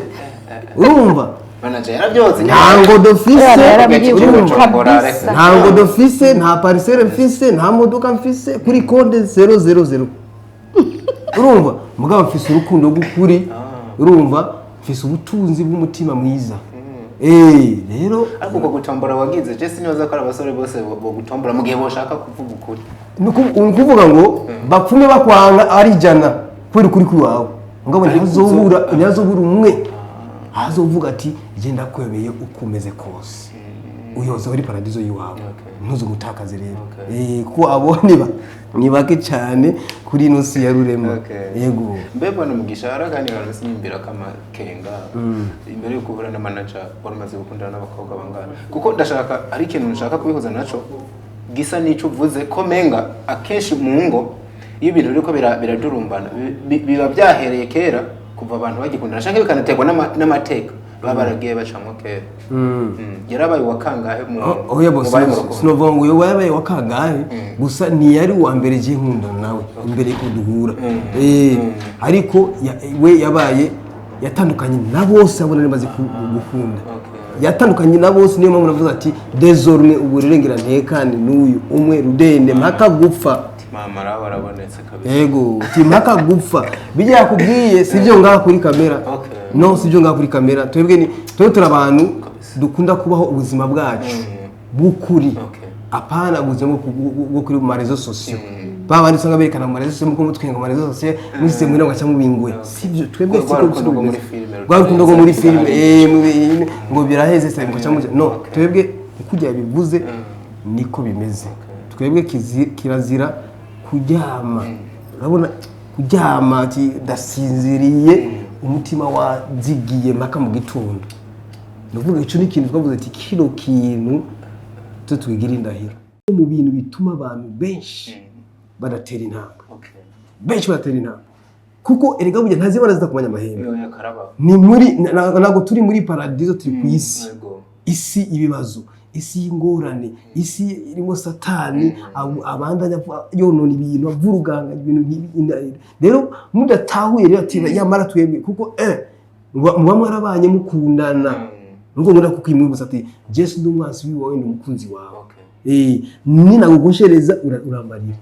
urumva? Manager yarabyotse. Ntabwo dufise. Yarabyibuka. Urumva? Kabisa. Ntabwo dufise, nta parcelle mfise, nta modoka mfise, kuri code 000, urumva? Mugabo mfise urukundo rw'ukuri, urumva, mfise ubutunzi bw'umutima mwiza. Rero Ariko uko gutombora wagize, je sinibaza ko ari abasore bose bo gutombora mu gihe boshaka kuvuga ukuri. Ni ukuvuga ngo bapfume bakwanga ari 100 kubera ukuri kw'iwawe, mugabo ntihazobura umwe azovuga ati jye ndakwemeye uko umeze kose, uyoza muri paradizo y'iwawe, ntuzumutakaze. Rero kuko abo ni bake cyane kuri ino si ya rurema. Yego. Mbe bwana Mugisha, hari akandi kantu sinyimbira k'amakenga: imbere yo guhura na manager wari umaze gukundana n'abakobwa bangana? Kuko ndashaka, hari ikintu nshaka kubihuza naco gisa n'ico uvuze, ko menga akenshi mu ngo iyo ibintu biriko biradurumbana biba byahereye kera, kuva abantu bagikundana, canke bikanaterwa n'amateka baba baragiye bacamwo kera. Yarabaye uwa kangahe mu Oya bo, mubaye mu rukundo? Sinovuga ngo uyu yabaye wa kangahe, gusa ntiyari uwa mbere je nkundana nawe imbere yuko duhura. Ariko we yabaye yatandukanye na bose abona nari maze gukunda. Yatandukanye na bose, niyo mpamvu navuze ati désormais ubu rero ngira ntekane n'uyu umwe rudende mpaka gupfa. Mama raho arabonetse kabisa. Yego, ti mpaka gupfa. Bijya yakubwiye sibyo ngaha kuri kamera. No sibyo ngaha kuri kamera. Twebwe ni twebwe turi abantu dukunda kubaho ubuzima bwacu bw'ukuri. Apana ubuzima bwo kuri mu ma réseaux sociaux. Ba bandi usanga berekana mu ma réseaux sociaux, muko mutwenga mu ma réseaux sociaux, mwise muri ngo cyangwa mubinguye. Sibyo twebwe, Rwa siko rukundo rwo muri bimeze. filime. Rwa rukundo rwo muri filime, ngo biraheze se ngo cyangwa no twebwe kujya bivuze niko bimeze. Twebwe kirazira kuryama, urabona, kuryama ati ndasinziriye, umutima wazigiye mpaka mu gitondo. Ni ukuvuga icyo ni ikintu twavuze ati kino kintu twe twigira indahiro mu bintu bituma abantu benshi badatera intambwe. Benshi badatera intambwe kuko erega burya ntazibana zidakumanya amahembe. Oya, karaba. Ni muri ntabwo turi muri paradizo, turi ku isi. Isi ibibazo, isi y'ingorane, isi irimo satani abandanya yonona ibintu, avuruganga ibintu nk'ibi. Rero mudatahuye rero ati yamara twebwe kuko muba mwarabanye mukundana, nuko nkunda kukwimwibutsa ati Jesu ndi umwansi wiwawe, ndi umukunzi wawe. Ninagugoshereza urambarira,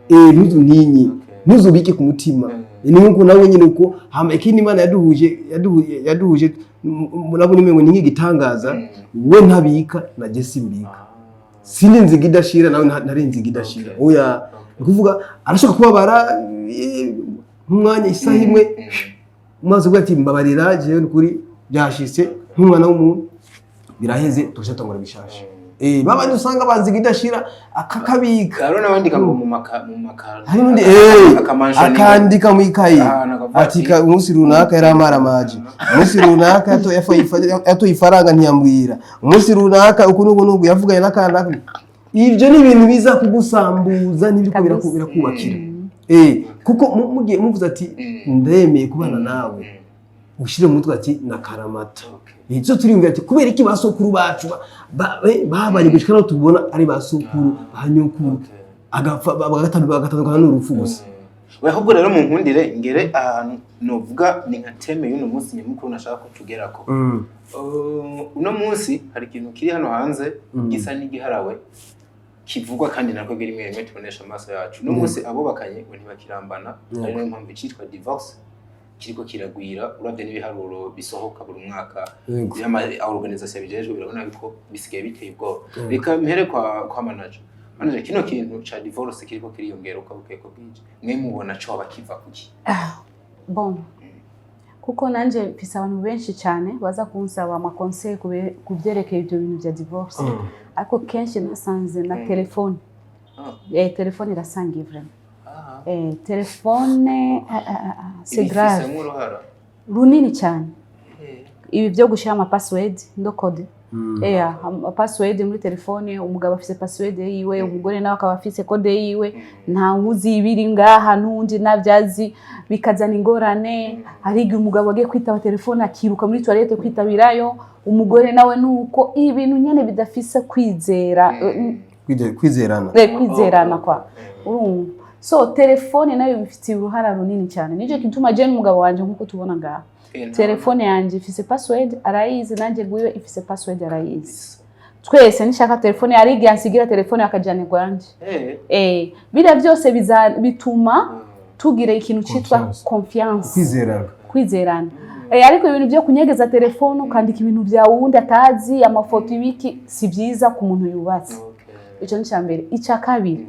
ntuzuntinye, ntuzubike ku mutima. Ni nkuko nawe nyine uko. Hama ikindi, Imana yaduhuje nabona umengo ni nk'igitangaza. We ntabika na je simbika, sindi inziga idashira, nawe ntari inziga idashira. Oya, ni kuvuga arashobora kubabara nk'umwanya, isaha imwe, umaze kuvuga ati mbabarira, jewe ni ukuri byashitse nk'umwana w'umuntu, biraheze, tugaca tangura bishasha. Babandi usanga banziga idashira akakabika. Hariho n'abandika ngo mu maka Hari n'undi akamanshoni. Akandika mu ikayi. Ahantu akavuga ati ati, umunsi runaka yari amaramaje, umunsi runaka yatoye ifaranga ntiyambwira, umunsi runaka uku n'uku n'uku yavuganye n'akana. Ibyo ni ibintu biza kugusambuza n'ibiriko birakubakira. Kuko mugiye muvuze ati ndemeye kubana nawe, ushyire mu mutwe ati na karamata. Icyo turiyumvira ati kubera iki ba sokuru bacu babanye gushika naho tubona ari ba sokuru ba nyokuru, agapfa bagatandukana n'urupfu gusa. We, ahubwo rero mu nkundire ngere ahantu novuga ni nka thème y'uno munsi nyamukuru nashaka ko tugerako. Uno munsi hari ikintu kiri hano hanze gisa n'igiharawe kivugwa, kandi narwo rimwe rimwe tubonesha amaso yacu. Uno munsi abubakanye ngo ntibakirambana, ari nayo mpamvu icitwa divorce kiriko kiragwira. Uravye n'ibiharuro bisohoka buri mwaka y'ama organisation bijejwe, birabona ko bisigaye biteye ubwoba. Reka mpere kwa manager. Manager, kino kintu ca divorce kiriko kiriyongera uko bukeye ko bwije, mwe mubona coba kiva kuki? Bon, kuko nanje mfise abantu benshi cyane baza kunsaba ama conseils ku byerekeye ibyo bintu bya divorce, ariko kenshi nasanze na telefone. Telefone irasangiye vraiment. Telefone, c'est grave. Ibifisemo uruhara. Runini cyane. Ibi byo gushyira ama password ndo code, ama password muri telefone, umugabo afise password yiwe, umugore nawe akaba afise code yiwe, nta wuzi ibiri ngaha n'undi nabyazi, bikazana ingorane. Hari igihe umugabo agiye kwitaba telefone akiruka muri toilette kwitabirayo, umugore nawe nuko, ibintu nyene bidafise kwizera. Kwizerana. Kwizerana kwa, urumva? So telefone nayo bifitiye uruhara runini cyane. Nicyo gituma je n'umugabo wanje, nkuko tubona ngaha, telefone yanjye ifise password arayizi, nanjye gwiwe ifise password arayizi. Twese nishaka telefone, hari igihe ansigira telefone akajana igwanje. Biriya byose bituma tugira ikintu cyitwa Confiance. confiance. Kwizerana. Kwizerana. Ariko ibintu byo kunyegeza telefone, ukandika ibintu byawe wundi atazi, amafoto, ibiki, si byiza ku muntu yubatse. Icyo ni icya mbere. Icya kabiri,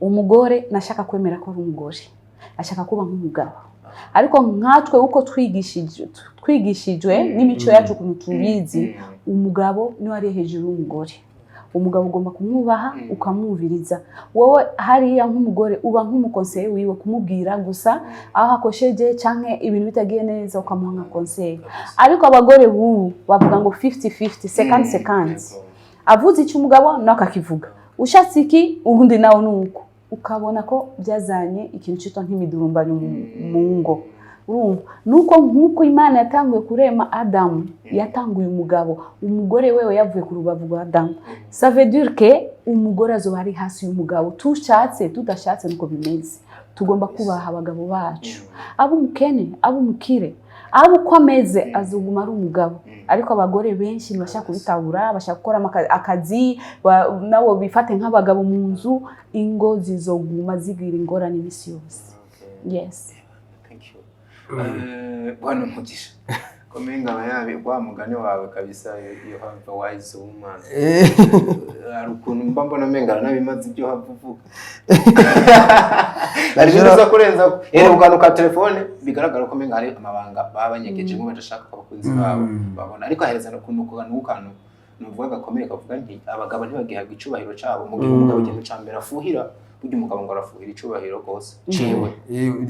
umugore nashaka kwemera ko ari umugore, ashaka kuba nk'umugabo. Ariko nkatwe uko twigishijwe n'imico yacu, ukuntu tubizi, umugabo niwe ari hejuru y'umugore. Umugabo ugomba kumwubaha, ukamwumviriza. Wowe hariya nk'umugore uba nk'umu conseiller wiwe, kumubwira gusa aho akosheje canke ibintu bitagiye neza, ukamuha nka conseil. Ariko abagore bubu bavuga ngo 50-50, 50-50. Avuze icyo umugabo nawe akakivuga, ushatse iki ubundi nawe nuko, ukabona ko byazanye ikintu cyitwa nk'imidurumbanyo mu ngo. Urumva nuko nk'uko Imana yatanguye kurema Adamu, yatanguye umugabo, umugore wewe yavuye ku rubavu rwa Adamu. Ça veut dire que umugore azoba ari hasi y'umugabo, tushatse tudashatse, niko bimeze. Tugomba kubaha abagabo bacu, abo umukene, abo umukire, abo uko ameze, azoguma ari umugabo. Ariko abagore benshi ntibashaka kubitabura, bashaka gukora akazi, nabo bifate nk'abagabo mu nzu. Ingo zizoguma zigira ingorane iminsi yose, yes. Thank you. Bwana Mugisha, komenga aba yabi wa mugani wawe kabisa, you have a wise woman. Hari ukuntu mba mbona menga nabimaze ibyo hava uvuga, hari ibintu uza kurenza rero ku kantu ka telefone. Bigaragara ko menga hari amabanga baba banyegejemo, badashaka ko abakunzi babo babona. Ariko ahereza n'ukuntu ku kantu kantu nuvuga gakomeye, kavuga nti abagabo ntibagihabwa icubahiro cabo. Mu gihe umugabo ikintu ca mbere afuhira, burya umugabo ngo arafuhira icubahiro rwose ciwe.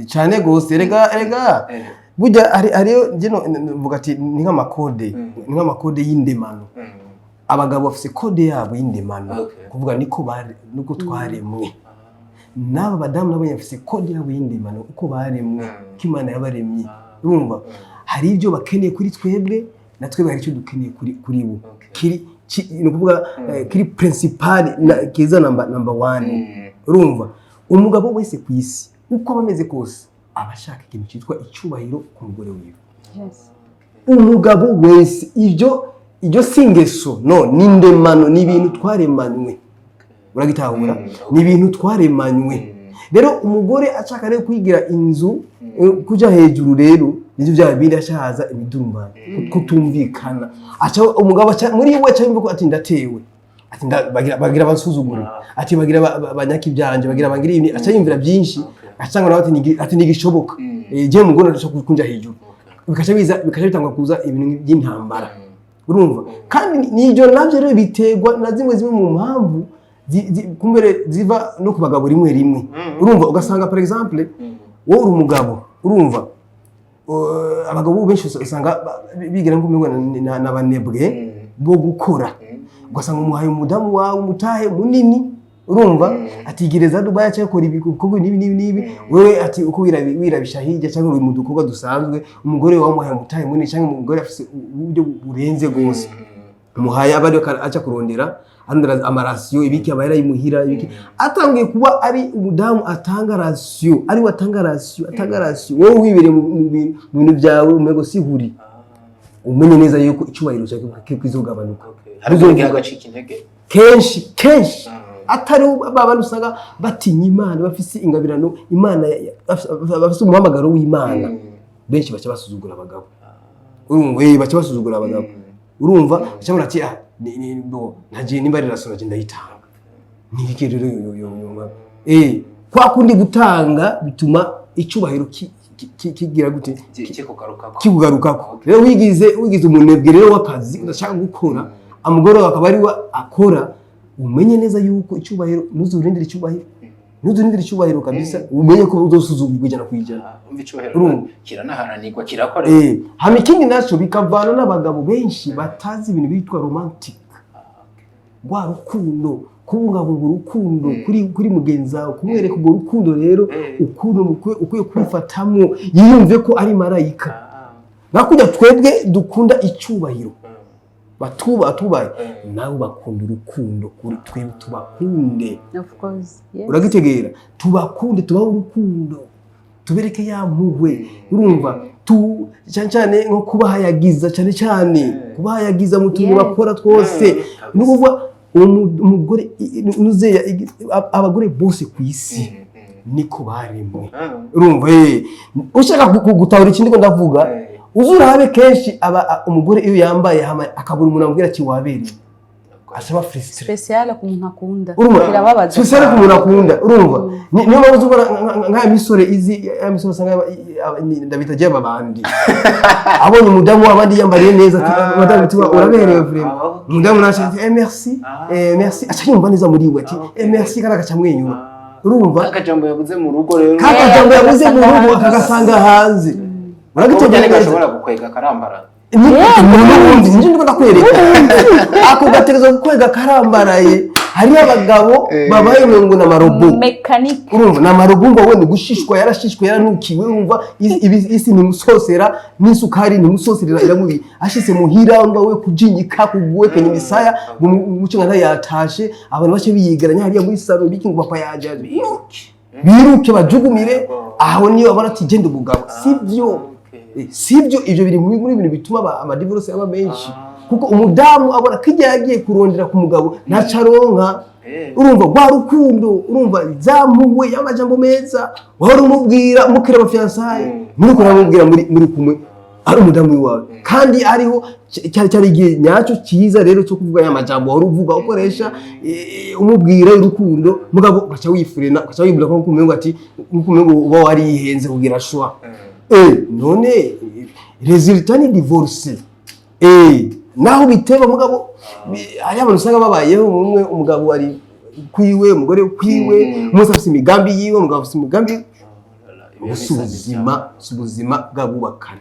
Cyane gose. Rega burya hariyo njye mvuga ati ni nk'ama code, ni nk'ama code y'indemano. Abagabo bafise code yabo y'indemano, kuvuga niko bari, niko twaremwe. N'aba badamu nabo bafise code yabo y'indemano, uko baremwe, ko Imana yabaremye. Urumva hari ibyo bakeneye kuri twebwe, na twebwe hari icyo dukeneye kuri bo. Kiri ni ukuvuga kiri principal kiza number one. Urumva umugabo wese ku isi, uko aba ameze kose, aba ashaka ikintu cyitwa icyubahiro ku mugore wiwe. Umugabo wese, ibyo si ingeso, no ni indemano, ni ibintu twaremanywe. Uragitahura? Ni ibintu twaremanywe. Rero umugore ashaka rero kwigira inzu, kuja hejuru, rero nivyo bya bindi ashaza imidurumbano, kutumvikana. Aca umugabo aca muri we aca yumva ko ati ndatewe, ati bagira bansuzugura, ati bagira banyaka ibyanje, bagira bangira ibi. Aca yumvira byinshi, aca ngo nawe ati ati nigishoboka. Je mugore ndashaka kunja hejuru, bikaca biza, bikaca bitangwa kuza ibintu by'intambara. Urumva kandi n'ibyo nabyo rero biterwa na zimwe zimwe mu mpamvu kumbere ziva no ku bagabo rimwe rimwe. Urumva ugasanga, par exemple, wowe uri umugabo, urumva abagabo benshi usanga bigira ngo n'abanebwe bo gukora. Ugasanga umuhaye umudamu wawe umutahe munini, urumva atigereza Dubai, cyangwa akora ibikorwa n'ibi n'ibi n'ibi. Wewe ati uko wirabisha hirya, cyangwa uri mu dukorwa dusanzwe. Umugore wawe umuhaye umutahe munini, cyangwa umugore afise uburyo burenze rwose, umuhaye aba ariko aca kurondera, arondera ama ration, ibiki, aba yarayimuhira ibiki. Atangiye kuba ari umudamu atanga ration, ari we atanga ration, atanga ration, wowe wibereye mu bintu byawe, umego sihuri. Umenye neza yuko icyubahiro cyawe kizogabanuka. Hari ubwo agacika intege. Kenshi kenshi atari ba bantu usanga batinya Imana, bafise ingabirano Imana, bafise umuhamagaro w'Imana, benshi baca basuzugura abagabo. Urumva baca basuzugura abagabo. Urumva baca babona ati ah bo ntagiye, nimba ari ration nagiye ndayitanga, niki rero yo yo yo kwa kundi gutanga bituma icyubahiro kigira gute? Kikugarukako. Kikugarukako. Rero wigize umunebwe rero w'akazi, udashaka gukora, umugore wawe akaba ari we akora, umenye neza yuko icyubahiro, ntuzurindire icyubahiro, ntuzurindire icyubahiro kabisa. Umenye ko uzosuzugurwa 100%. Ah, umva, icyubahiro Urumva? kiranaharanirwa, kirakora. Hama ikindi naco bikavana n'abagabo benshi batazi ibintu bitwa romantic, rwa rukundo, kubungabunga urukundo kuri mugenzi wawe, kumwereka urwo rukundo rero, ukuntu ukwiye kwifatamwo yiyumve ko ari marayika. Nakujya twebwe dukunda icyubahiro, batuba tubaye, nabo bakunda urukundo kuri twebwe, tubakunde. Of course, yes. Uragitegera, tubakunde, tubahe urukundo, tubereke ya mpuhwe. Urumva, tu cyane cyane nko kubahayagiza, cyane cyane kubahayagiza mu tuntu bakora twose. Ni ukuvuga umugore nuzeya abagore bose ku isi niko baremwe. Urumva, ushaka gutahura ikindi ko ndavuga, uzurabe kenshi umugore iyo yambaye hama akabura umuntu amubwira ati wabereye, asaba frustré. Spécial ku muntu akunda. Urumva? Birababaza. Spécial ku muntu akunda. Urumva, niyo mpamvu uzubona nk'aya misore izi, ya misore usanga ndabita jya babandi, abonye umudamu w'abandi yambariye neza ati "Madamu," ati "uraberewe vraiment." Umudamu nawe ati "Eh, merci." "Eh, merci." Aca yumva neza muri we, ati "Eh, merci," kandi agaca amwenyura. Urumva? Akajambo yabuze mu rugo rero. Kakajambo yabuze mu rugo agasanga akagasanga hanze. Uragitegera Ubwo neza. Gashobora gukwega akarambara. N'ubundi nibyo ndiko ndakwereka, ako gategereza gukwega karambaraye. Hariyo abagabo babaye ngo ni amarobo. Mécanique. Urumva, ni amarobo ngo we ni gushishwa, yarashishwe, yaranukiwe. Urumva, isi ntimusosera n'isukari ntimusoserera, iramubi. Ashitse muhira ngo we kujinyika, kuguwekenya imisaya, ngo umuco nka yatashe, abantu bace biyigeranya hariya muri salon, biki, ngo papa yaje, biruke bajugumire. Aho niyo abona ati genda umugabo, sibyo? Sibyo, ibyo biri muri bintu bituma amadivorce aba menshi, kuko umudamu abona ko igihe yagiye kurondera ku mugabo ntaco aronka. Urumva, rwa rukundo, urumva, za mpuhwe, y'amajambo meza wahora umubwira mukiri abafiançailles, muriko uramubwira muri kumwe ari umudamu wawe, kandi ariho cyari cyari igihe nyacyo cyiza rero cyo kuvuga ya majambo wahora uvuga, ukoresha, umubwira urukundo. Mugabo ugaca wifurena, ugaca wibwira ko nkumengo ati nkumengo uba warihenze kugira choix. None résultat ni divorce. Naho biteba, mugabo hari abantu usanga babayeho umwe, umugabo ari kwiwe, umugore kwiwe, umunsi afise imigambi yiwe, umugabo afise imigambi. Ubu si ubuzima, si ubuzima bw'abubakana.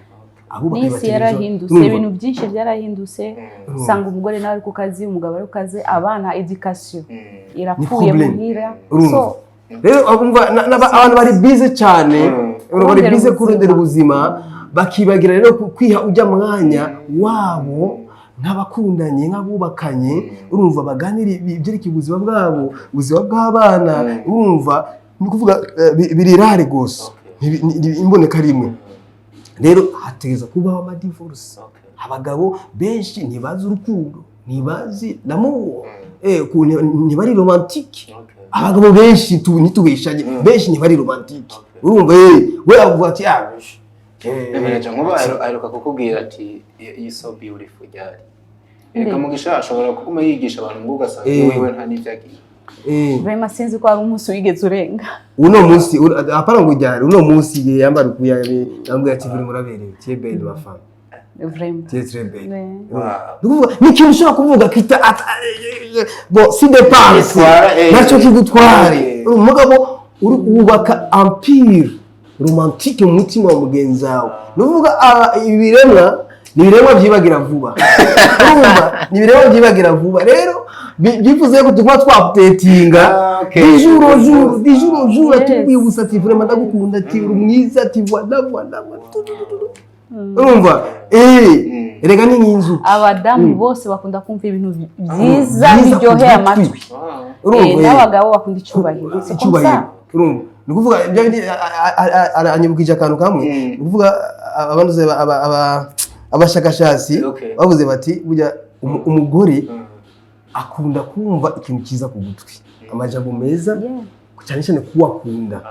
Abubakanye N'isi bategerezwa- yarahindutse. Urumva? Ibintu byinshi byarahindutse. Usanga umugore nawe ari ku kazi, umugabo ari ku kazi, abana, éducation irapfuye Problème. muhira. Urumva? So Rero urumva, abantu bari busy cyane, urumva, bari Kurondera busy ubuzima. kurondera ubuzima, bakibagira rero kwiha ujya mwanya wabo nk'abakundanye, nk'abubakanye. Urumva, baganira ibyerekeye ubuzima bwabo, ubuzima bw'abana. Urumva, ni ukuvuga biri rare rwose. Imboneka rimwe. Rero hategereza kubaho amadivorce. Abagabo benshi ntibazi urukundo, ntibazi namuwo, ntibari romantique. Abagabo benshi ntitubeshanye, benshi ntibari romantique. Urumva, we avuga ati ah Manager, nkuba aheruka kukubwira ati "You so beautiful" ryari? Reka, Mugisha ashobora kuguma yigisha abantu ngo ugasanga wewe nta n'ibyo agiye. Vraiment sinzi ko hari umunsi wigeze urenga. Uno munsi apana ngo ujyane uno munsi igihe yambara ukuya, yambwira ati "Buri muraberewe, tu es belle, ma femme." Vraiment. Tu es très belle. Wow. Ni ukuvuga, ni ikintu ushobora kuvuga kita bon si dépense Gitwara, nacyo kigutware. Umugabo uri wubaka empire romantique mu mutima wa mugenzi wawe. Ni ukuvuga ibiremwa ni ibiremwa byibagira vuba. Urumva, ni ibiremwa byibagira vuba. Rero byifuza ko tuguma twaputetinga du jour au jour, du jour au jour, ati wibutsa ati "Vraiment ndagukunda," ati "uri mwiza," ati voilà, voilà, voilà. Tu, tu, tu, tu, tu. Urumva, erega ni nk'inzuki. Abadamu bose bakunda kumva ibintu byiza Byiza biryoheye ku gutwi. amatwi. Urumva, N'abagabo bakunda icyubahiro. C'est comme Icyubahiro. ça. Urumva, ni ukuvuga ibyo bindi anyibukije akantu kamwe. Ni ukuvuga abantu abashakashatsi bavuze bati burya umugore akunda kumva ikintu cyiza ku gutwi, amajambo meza, cyane cyane kuwakunda.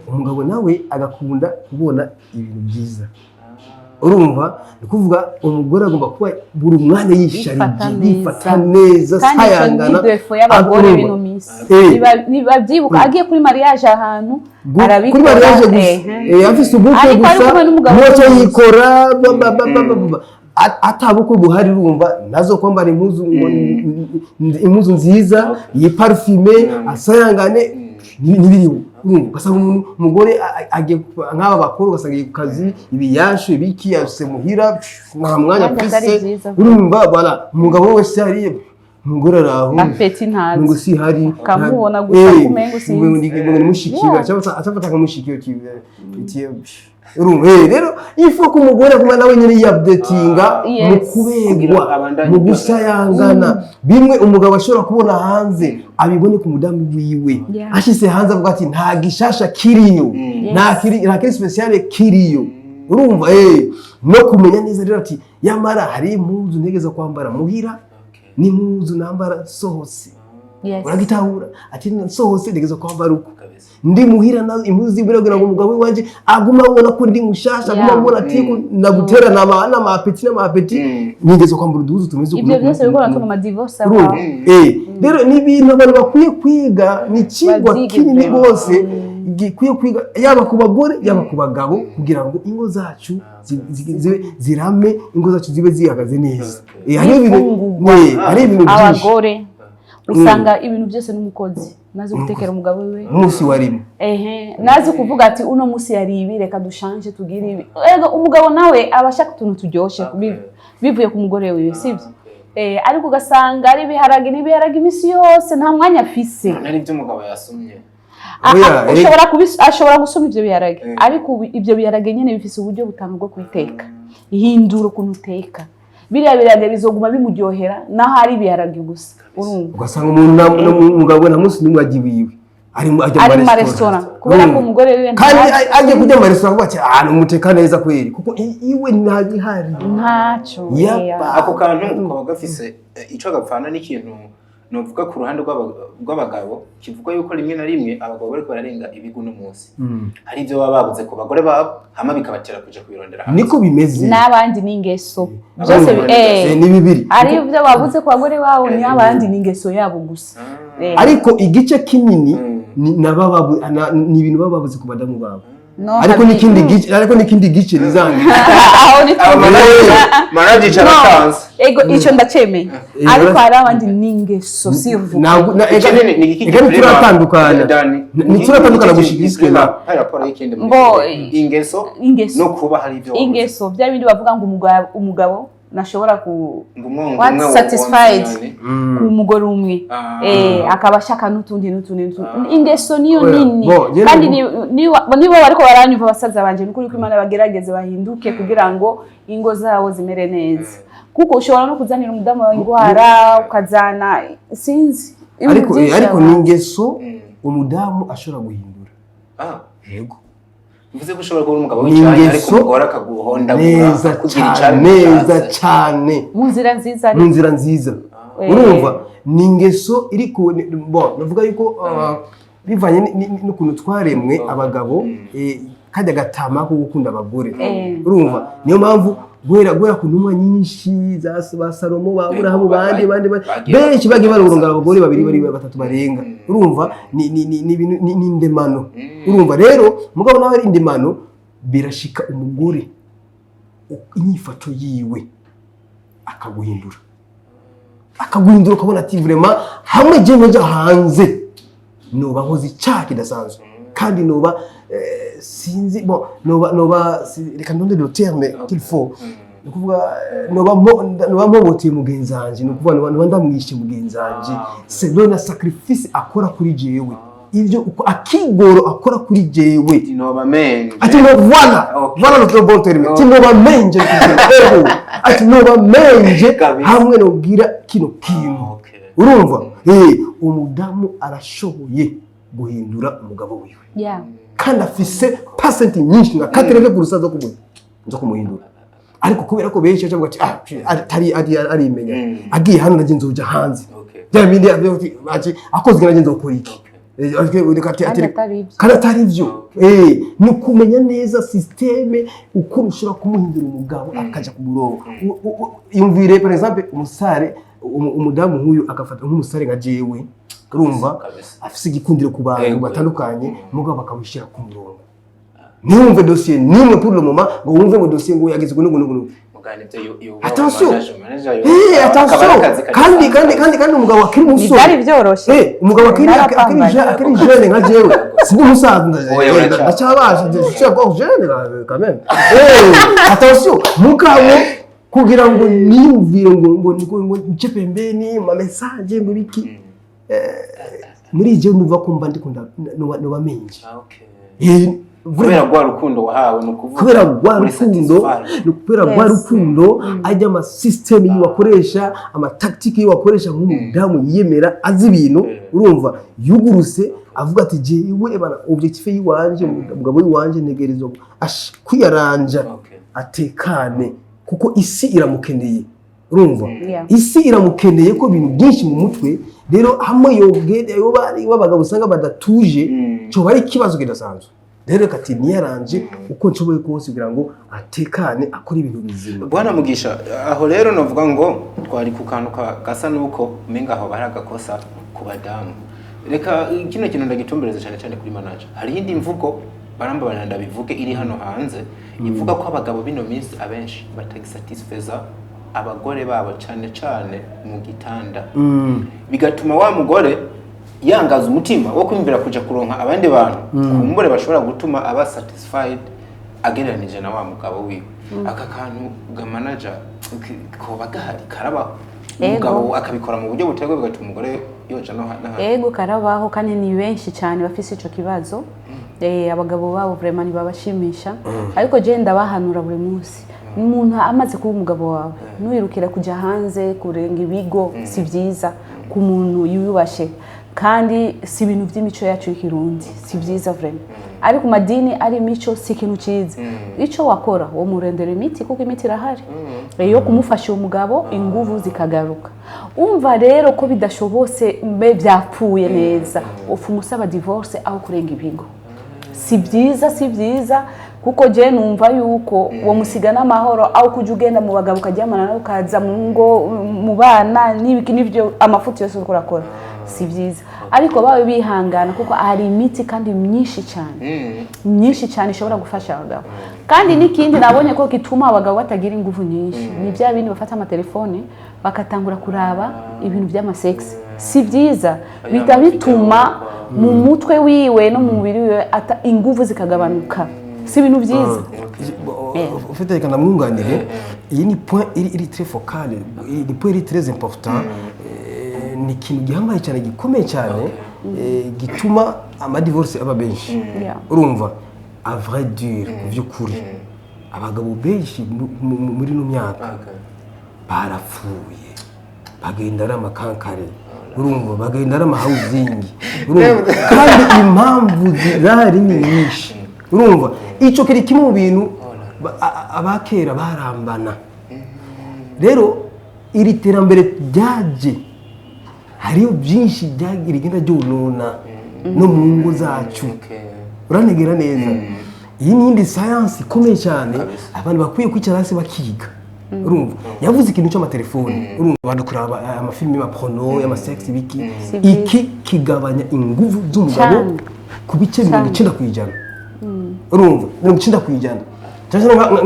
Umugabo nawe agakunda kubona ibintu byiza. Urumva, ni kuvuga umugore agomba kuba buri mwanya Yifata yisharije, neza. yifata neza, Kandi icyo ni sayangana. défaut y'abagore Urumva? bino minsi. Eh. Ntibabyibuka, agiye kuri mariage ahantu Kuri arabikora. mariage gusa. Afise ubukwe Ariko ari gusa kumwe n'umugabo muco we. Yikora ba, ba, ba, ba, ba, ba. Atabukwe buhari, urumva, nazo kwambara impuzu nziza, yiparufume, asayangane, ntibiriho. Urumva, ugasanga umuntu umugore agiye nk'aba bakuru, ugasanga agiye ku kazi, ibiyashu ibiki yashyize muhira, nta mwanya Kandi atari afise. vyiza. Urumva, voilà, umugabo wese hariya, umugore araho Appétit ntazi. Ngo si hari. Ukamubona gusa kumengo sinzi. Ngo ni mushiki we, cyangwa se acafata nka mushiki we ati urumva, rero il faut ko umugore aguma nawe nyine yiupdatinga mu Kugira kubegwa, abandanye. mu gusayangana. Bimwe umugabo ashobora kubona hanze, abibone ku mudamu wiwe. Ashyize hanze avuga ati nta gishasha kiriyo, nta kiri spécial kiriyo. Urumva, no kumenya neza rero ati yamara hari impuzu ntegeza kwambara muhira n'impuzu nambara sohose. Uragitahura ati nsohose ntegeza kwambara uko, ndi muhira na impuzu zibura, kugira ngo umugabo wanje aguma abona ko ndi mushasha, aguma abona ati ko nagutera n'ama appétit n'ama appétit, nigeze kwambara uduhuzu tumeze uku Ibyo n'uku byose n'uku bikora n'uku. tuma divorce Urumva? abaho. Rero ni ibintu abantu bakwiye kwiga, ni ikigwa Bavyige kinini vraiment. rwose gikwiye kwiga, yaba ku bagore, yaba ku bagabo, kugira ngo ingo zacu zibe zirame, ingo zacu zibe zihagaze neza. Hariho ibintu N'imfungurwa. Hariho ibintu byinshi. Abagore usanga ibintu byose n'umukozi nazi gutekera umugabo we. Umunsi wa rimwe. Ehe, nazi kuvuga ati uno munsi yari ibi, reka dushanje tugire ibi. Ego, umugabo nawe aba ashaka utuntu turyoshe bivuye ku mugore wiwe, sibyo? Ariko ugasanga ari ibiharage n'ibiharage iminsi yose, nta mwanya afise. Nari ibyo umugabo yasumye. Oya, Ashobora gusoma ivyo biharage, ariko ibyo biharage nyene bifise uburyo butanu bwo kubiteka. Hindura ukuntu uteka biriya biharage, bizoguma bimuryohera naho ari ibiharage gusa, urumva? Ugasanga umuntu umugabo nta munsi n'umwe ajya iwiwe, ari ajya Ari mu maresitora kubera ko umugore wiwe kandi agiye kujya mu maresitora avuga ati ah, umuteka neza kweri, kuko iwe ntagihari. Ntacyo. Yapa. Ako kantu kaba gafise ico gapfana n'ikintu novuga ku ruhande rw'abagabo, kivuga yuko rimwe na rimwe abagabo bariko bararenga ibigo uno munsi, hari ibyo baba babuze ku bagore babo, hama bikabatera kuja kubirondera hanze. Niko bimeze. N'abandi ni ingeso byose Abandi Ni bibiri. Hari ibyo babuze ku bagore babo, n'abandi ni ingeso yabo gusa. Ariko igice kinini ni ibintu baba babuze ku badamu babo. No, Ariko n'ikindi gice, ariko n'ikindi gice ni za ngeso. Aho ni Manager No. aratanze. Ego, icyo ndacemeye, ariko hari abandi ni ingeso sivuga. Ikindi ni iki? Eka ntituratandukana. Dani, Ntituratandukana gushika iswe la hari raporo y'ikindi muri Mbo, ingeso ingeso. no kuba hari ibyo wabuze. Ingeso, bya bindi bavuga ngo umugabo ntashobora ku Ngo umwe What umwe satisfied wonse. ku mugore umwe, akaba ashaka n'utundi n'utundi n'utundi. Ingeso niyo Oya, nini. bo, njye Kandi niba bariko baranyumva, basaza banje, nukuri ko Imana bagerageze bahinduke kugira ngo ingo zabo zimere neza, kuko ushobora no kuzanira umudamu wawe indwara, ukazana sinzi ibintu Ariko byinshi ariko abantu. ni ingeso umudamu ashobora guhindura. Yego. Bivuze ko ushobora kuba uri umugabo Ni w'icyayi, ariko ingeso umugore akaguhondagura, neza akakugira cyane, icari neza mushatse. cyane. Mu nzira nziza. Mu nzira nziza. Urumva, ni ingeso iri ku bon, navuga yuko bivanye n'ukuntu twaremwe abagabo, kajya gatama ko gukunda abagore. Urumva, niyo mpamvu guhera ku ntumwa nyinshi za ba Salomo, ba Aburahamu, bandi bandi bagiye benshi bagiye barurongora abagore babiri, bari batatu barenga. Urumva, ni ibintu ni indemano. Urumva rero, mugabo nawe ari indemano, birashika umugore inyifato yiwe akaguhindura, ukabona ati vraiment hamwe je nkoja hanze noba nkoze icyaha kidasanzwe, kandi noba sinzi, bon, noba reka ndondere le terme qu'il faut, ni ukuvuga noba mpoboteye mugenzi wanje, ni ukuvuga noba ndamwishe mugenzi wanje, c'est na sacrifice akora kuri jewe, ibyo uko akigoro akora kuri jewe. Noba menje. Ati no, voilà. Voilà le bon terme, ati noba menje, ego, ati noba menje. Kabisa. Hamwe nobwira kino kintu. Urumva, umudamu arashoboye guhindura umugabo wiwe, kandi afise pasenti nyinshi nka 80% zo kumuhindura. Ariko kubera ko benshi bavuga ati ah, atari ari arimenya, agiye hano naje nzoja hanze, bya bindi avuga ati akozwe naje nzokora iki. Reka Kandi atari ibyo. Kandi atari byo. Ni ukumenya neza système uko ushobora kumuhindura umugabo akaja ku murongo. Yumvire par exemple umusare, umudamu nk'uyu agafata nk'umusare nka jewe, urumva, afise igikundiro ku bantu batandukanye, mugabo bakamushyira ku murongo, ntiwumve dosiye nimwe pour le moment, ngo wumve ngo dosiye ngo yagize uku n'uku n'uku n'uku. Mugana ibyo Attention. Manager Attention. akaba ari akazi Kandi umugabo akiri umusore Ntibyari byoroshe. Umugabo Narapambanye. akiri jeune nka jewe, sindi umusaza, Oya, uracyari. ndacyabasha, je suis encore jeune quand même. Attention, mugabo kugira ngo niyumvire ngo nce pembeni ma message ngo ibiki, muri je numva ko mba ndiko noba menje. Ah, okay. Kubera rwa rukundo wahawe, ni ukuvuga Kubera rwa uri rukundo, satisfied. Ni kubera rwa rukundo, ajya ama système yiwakoresha, ama tactique yiwakoresha nk'umudamu yiyemera, azi ibintu, urumva, yuguruse, avuga ati: "Jewe bana, objectif yiwanje, umugabo wiwanje ntegerezwa kwiyaranja atekane, kuko isi iramukeneye." Urumva, isi iramukeneye ko ibintu byinshi mu mutwe. Rero hamwe yogenda yoba abagabo usanga badatuje, cyoba ari ikibazo kidasanzwe. Rero reka ati niyaranje uko nshoboye kose kugira ngo atekane, akore ibintu bizima. Bwana Mugisha, aho rero novuga ngo twari ku kantu gasa nuko umenga aho bari agakosa ku badamu. Reka kino kintu ndagitumbereza cyane cyane kuri manager. Hari iyindi mvugo, barambabarira ndabivuge, iri hano hanze ivuga ko abagabo bino minsi abenshi batagisatisfeza abagore babo, cyane cyane mu gitanda, bigatuma wa mugore yangaza umutima wo kwiyumvira kuja kuronka abandi bantu kumbure bashobora gutuma aba satisfied agereranije na wa mugabo wiwe. Aka kantu ga manager koba gahari, karabaho? Ego. Umugabo akabikora mu buryo buteguye, bigatuma umugore yoja no n'ahandi. Ego, karabaho, kandi ni benshi cyane bafise ico kibazo. Abagabo babo vraiment ntibabashimisha, ariko je ndabahanura buri munsi: umuntu amaze kuba umugabo wawe, ntuwirukira kujya hanze kurenga ibigo. Si byiza ku muntu yiyubashe, kandi si ibintu by'imico yacu y'ikirundi, si byiza vraiment. Ariko ku madini ari imico, si ikintu cyiza. Icyo wakora, wo murendera imiti, kuko imiti irahari yo kumufasha uwo mugabo, inguvu zikagaruka. Umva rero ko bidashobotse, mbe byapfuye neza, ufu umusaba divorce aho kurenga ibigo. Si byiza, si byiza, kuko je numva yuko uwo musiga n'amahoro aho kujya ugenda mu bagabo, ukaryamana nawe, ukaza mu ngo, mu bana, n'ibiki n'ibyo, amafuti yose uriko urakora, si byiza. Ariko babe bihangana, kuko hari imiti kandi myinshi cyane, myinshi cyane ishobora gufasha abagabo. Kandi n'ikindi nabonye ko gituma abagabo batagira ingufu nyinshi ni bya bindi bafata amatelefone bakatangura kuraba ibintu by'ama sexe. Si byiza, bihita bituma mu mutwe wiwe no mu mubiri wiwe ingufu zikagabanuka. Si ibintu byiza. Ufite, reka ndamwunganire. Iyi ni point iri très focale, ni point iri très important. Ni ikintu gihambaye cyane, gikomeye cyane, gituma ama divorce aba benshi. Urumva, à vrai dire, mu by'ukuri, abagabo benshi muri ino myaka barapfuye, bagenda ari amakankare, urumva, bagenda ari amahawuzingi, urumva, kandi impamvu zirahari ni nyinshi. Urumva, icyo kiri kimwe mu bintu abakera barambana. Rero iri terambere ryaje, hariyo byinshi rigenda ryonona no mu ngo zacu. Uranegera neza, iyi ni iyindi sayansi ikomeye cyane abantu bakwiye kwicara hasi bakiga. Urumva, yavuze ikintu cy'amatelefoni, urumva, abantu kuraba amafilimi y'ama porno, y'ama sexe, ibiki. Si byiza. Iki kigabanya ingufu z'umugabo ku bice 90%. Urumva, 90%. Cyangwa se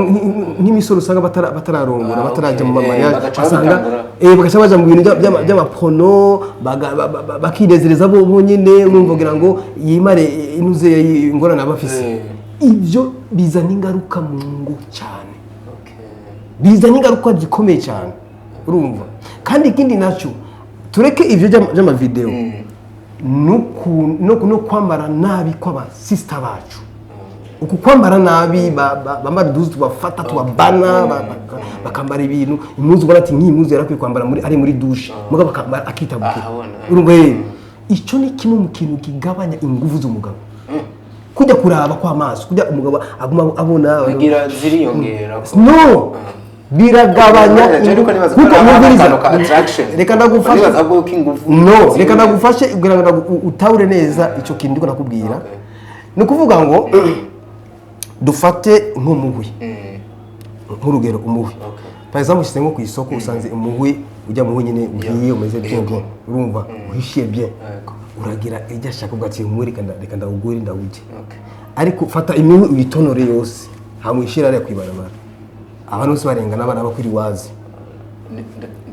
nk'imisoro usanga batararongora, batarajya mu mariage, Bagaca basanga babitangura. Bagaca baja mu bintu by'ama porno, bakinezereza bo bonyene, urumva, kugira ngo yimare inuze ingorane aba afise. Ibyo bizana ingaruka mu ngo cyane, bizana ingaruka zikomeye cyane. Urumva, kandi ikindi nacyo, tureke ibyo by'amavideo, no kwambara nabi kw'abasista bacu, uku kwambara nabi, bambara uduhuzu tubafata, tubabana, bakambara ibintu, impuzu ubona ati nk'iyi mpuzu yarakwiye kwambara muri ari muri douche, mugabo akambara akitabukira. Ahabona. Urumva, icyo ni kimwe mu kintu kigabanya ingufu z'umugabo, kujya kuraba kw'amaso, kujya umugabo aguma abona. Bigira ziriyongera No. Biragabanya Ariko ingufu. nibaza ko Kuko ari umubiriza akantu ka attraction. Reka ndagufashe. Nibaza ahubwo ko ingufu No, reka ndagufashe kugira ngo utahure neza icyo kintu ndiko nakubwira. Ni ukuvuga ngo dufate nk'umuhwi, nk'urugero umuhwi, par exemple, ushyize nko ku isoko, usanze umuhwi ujya muhwi nyine uhiye, umeze bien bien, urumva uhishiye bien. Uragira ijya ashaka uvuga ati: "Umuhwi, reka ndawugure, ndawurye." Ariko fata imihwi uyitonore yose, hama uyishyire hariya kw'ibarabara, abantu bose barengana, abana bakwiri wazi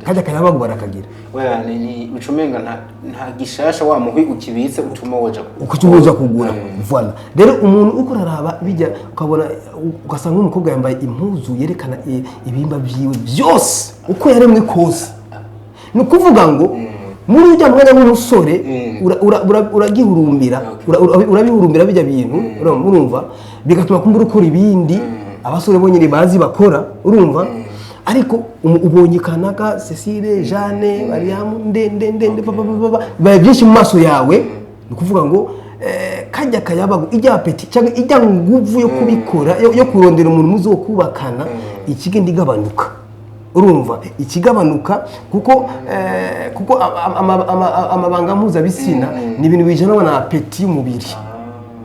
kajya kayabagu barakagira. Oya, ni ucumenga nta gishasha wa muhwi ukibitse utuma woja Ukucuruza kugura. Voilà, rero umuntu uko uraraba bijya, ukabona, ugasanga nk'umukobwa yambaye impuzu yerekana ibihimba byiwe byose uko yaremwe kose. Ni ukuvuga ngo muri ujya mwanya w'umusore uragihurumbira, urabihurumbira bijya bintu, urumva, bigatuma kumbura ukora ibindi abasore bonyine bazi bakora, urumva. Ariko ubonye kanaka, Cecile, Jeanne, Mariamu, nde nde nde nde, papa papa, bibaye byinshi mu maso yawe. Ni ukuvuga ngo kajya kayabagu, ijya appétit cyangwa ijya nguvu yo kubikora, yo kurondera umuntu muzi wo kubakana, ikigenda igabanuka, urumva, ikigabanuka, kuko amabanga mpuzabitsina ni ibintu bijyanwa na appétit y'umubiri.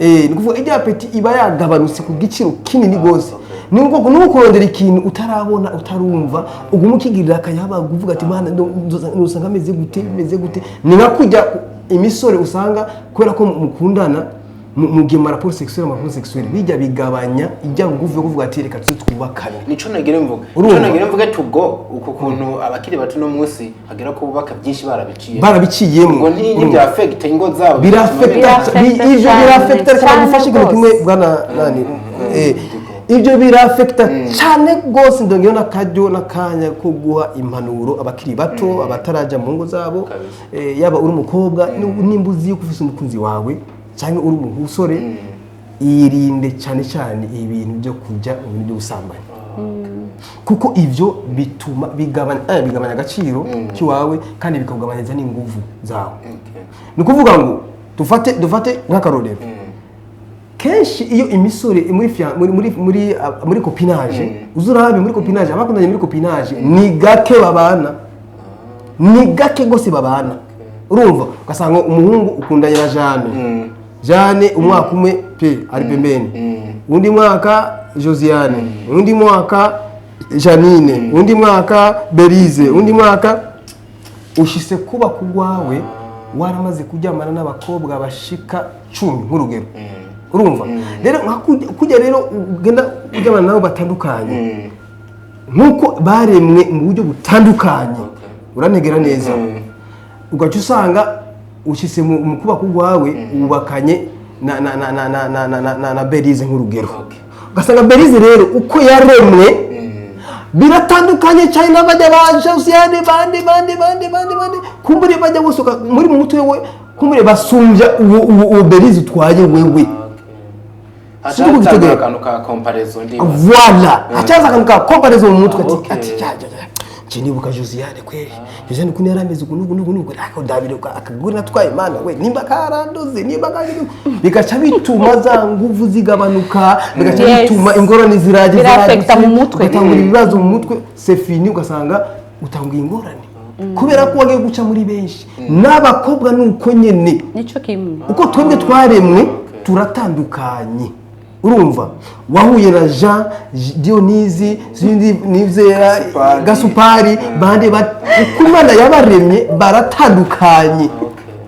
Ni ukuvuga ijya appétit iba yagabanutse ku giciro kinini rwose. Ni uko ni ukurondera ikintu utarabona, utarumva, uguma ukigirira akayabagu, uvuga ati: "Mana, nusanga ameze gute, bimeze gute?" Ni nka kujya imisore usanga kubera ko mukundana mu gihe mu rapport sexuel, ama rapport sexuel bijya bigabanya ijya nguvu yo kuvuga ati: "Reka tuze twubakane." Nico nagira mvuga. Urumva? Nico nagira mvuge tugo uko kuntu abakiri bato no munsi hagera ko bubaka byinshi barabiciye. Barabiciyemo. Ngo ni affect ingo zabo. Birafekta. Birafekta Ivyo cyane, birafekta. Reka cyane nagufashe ikintu kimwe, rwose. bwana nani. Ibyo birafekta cyane rwose. Ndongeyeho n'akaryo n'akanya ko guha impanuro abakiri bato, abatarajya mu ngo zabo. Yaba uri umukobwa, nimba uzi yuko ufise umukunzi wawe, cyangwa uri umusore, irinde cyane cyane ibintu byo kujya mu bintu by'ubusambanyi, kuko ibyo bituma bigabanya agaciro k'iwawe kandi bikakugabanyiriza n'inguvu zawe. Ni ukuvuga ngo dufate nk'akarorero, kenshi iyo imisore muri muri copinage, uzi urabe muri copinage, abakundanye muri copinage ni gake babana, ni gake rwose babana. Urumva, ugasanga umuhungu ukundanye na Jeanne, Jeanne umwaka umwe pe ari pembeni, undi mwaka Josiane, undi mwaka Janine, undi mwaka Berize, undi mwaka ushise kuba kugwawe waramaze kuryamana n'abakobwa bashika 10 nk'urugero. Urumva rero nka kujya rero ugenda uryamana nabo batandukanye, nk'uko baremwe mu buryo butandukanye, urantegera neza, ugaca usanga ushyitse mu kubaka urwawe, wubakanye na Berize nk'urugero, ugasanga Berize rero uko yaremwe biratandukanye cyane n'abajya ba Josiane, bande bande bande bande bande, kumbure bajya bose muri mu mutwe we, kumbure basumbya uwo Berize utwaye wewe. Sinzi Hacatangura kubitegera. akantu ka comparaison, ndibaza. Voilà, hacaza akantu ka comparaison mu mutwe, ati ati ya ya ya, nje nibuka Josiane kweli, Josiane ukuntu yari ameze uku n'uku n'uku n'uku, ariko ndabire akagura natwaye, Mana we, nimba karandoze, nimba karandoze, bigaca bituma za nguvu zigabanuka, bigaca bituma ingorane ziraje. Birafekta mu mutwe. Ugatangura ibibazo mu mutwe, c'est fini, ugasanga utanguye ingorane kubera ko wagiye guca muri benshi. N'abakobwa ni uko nyene. Nico kimwe. Uko twebwe twaremwe turatandukanye. Urumva, wahuye na Jean Dionisi, sinzi nizera. Gasupari. Gasupari, bande uko Imana yabaremye baratandukanye.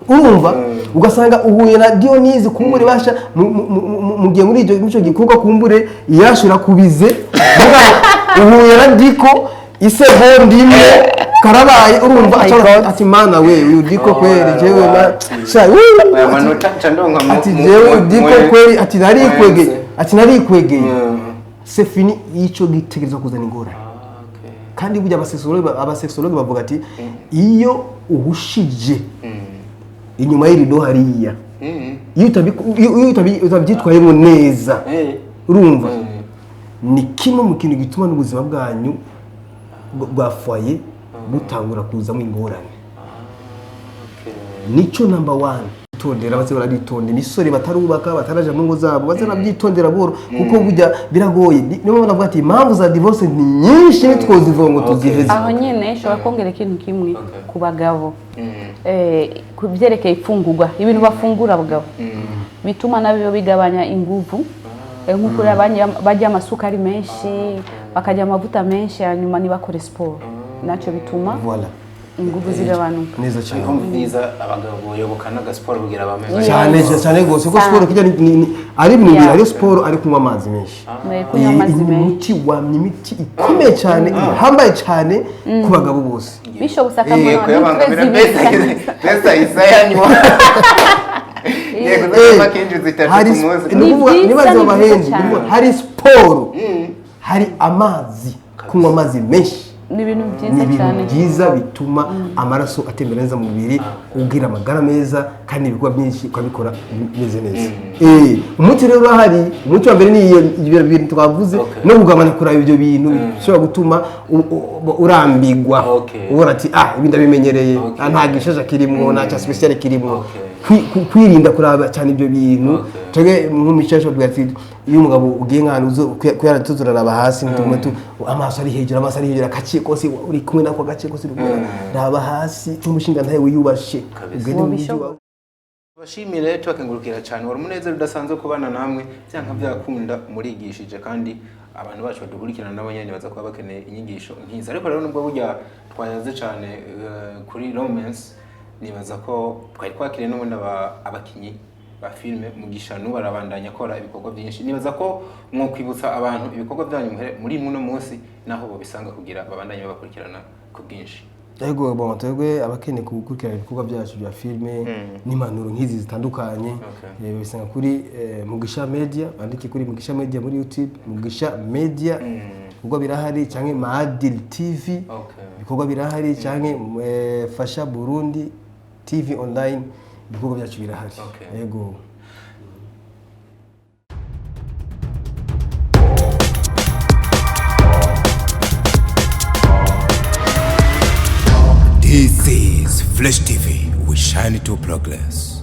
Urumva, ugasanga uhuye na Dionisi, kumbure basha mu gihe muri icyo gikorwa kumbure yashura kubize. Mugabo uhuye na Diko isegonda imwe karabaye, urumva. Oh my Aca God. ati: "Mana we, uyu Diko kweli, jewe ma sha." Aya manota nca ndonka Ati: "Jewe Diko kweli," ati, "narikwegeye." Ati: "Narikwegeye." C'est fini. Ico gitegerezwa kuzana ingorane. Kandi burya abasexologue bavuga ati iyo uhushije inyuma y'irido hariya, iyo utabyitwayemo neza, urumva, ni kimwe mu kintu gituma n'ubuzima bwanyu bwa foyer butangura kuzamo ingorane. Nico number one. Tondera, baze bararitonda, imisore batarubaka, bataraja mu ngo zabo, baze barabyitondera buhoro, kuko burya biragoye. Niyo mpamvu navuga ati impamvu za divorce ni nyinshi, ntitwozivuga ngo tuziheze. Aho nyine nshobora kongera ikintu kimwe ku bagabo. Ku byerekeye ifungurwa, ibintu bafungura abagabo bituma nabyo bigabanya inguvu. Nk'uko barya amasukari menshi, bakarya amavuta menshi, hanyuma ntibakore siporo, nacyo bituma Voilà. inguvu zigabanuka. Neza cyane. Ariko byiza abagabo boyoboka n'agasiporo kugira bame Cyane cyane rwose, kuko Cyane. siporo kijya ari mu mubiri, hariyo siporo, ari kunywa amazi menshi. Kunywa amazi Ni menshi. umuti wa, ni imiti ikomeye cyane, ihambaye cyane ku bagabo bose. Bishobotse Yego, akamaro kuyabangamira litiro mbese 2. mbese ahise ayanywa, yego, akinjiza 3 Hari ku munsi. ni ukuvuga Ni byiza, niba ni byiza bahenze, cyane. ni ukuvuga hari siporo, hari amazi, kunywa amazi menshi. Ni ibintu Ni byiza ibintu cyane. byiza bituma amaraso atembera neza mu mubiri, ugira amagara meza, kandi ibikorwa byinshi ukabikora bimeze neza. Umuti rero urahari. Umuti wa mbere ni iyo, ibyo bintu twavuze, no kugabanya kuraba ibyo bintu bishobora gutuma urambigwa, ubona ati: "Ah, ibi ndabimenyereye." Ah, nta gishasha kirimwo, nta cya spécial kirimwo. Kwirinda kuraba cyane ibyo bintu. Twebwe nk'umucaca bavuga ati iyo umugabo ugiye nk'ahantu uzo kuyara, tuzuraraba hasi, ntitugume tu amaso ari hejuru, amaso ari hejuru, agace kose uri kumwe nako, agace kose uri kumwe raba hasi, nk'umushinga ntawe wiyubashe, ugende mu mujyi wawe. Bashimire, tubakengurukira cyane. Wari umunezero udasanzwe kubana namwe. Byanka byakunda murigishije, kandi abantu bacu badukurikirana nabo nyene baza kuba bakeneye inyigisho nk'izi. Ariko rero nubwo burya twayaze cyane kuri romance, nibaza ko twari twakiriye n'ubundi abakinyi ba filime. Mugisha n'ubu arabandanya akora ibikorwa byinshi. Nibaza ko mwokwibutsa abantu ibikorwa byanyu muri muno munsi naho bobisanga kugira babandanye babakurikirana ku bwinshi. Yego, bon, twebwe abakeneye gukurikirana ibikorwa byacu bya filime n'impanuro nk'izi zitandukanye, babisanga kuri Mugisha Media. Bandike kuri Mugisha Media muri YouTube, Mugisha Media, ibikorwa birahari, cyangwa Maadil TV, ibikorwa birahari, cyangwa Fasha Burundi TV online, ibikorwa byacu birahari. Yego. This is Fresh TV. We shine to progress.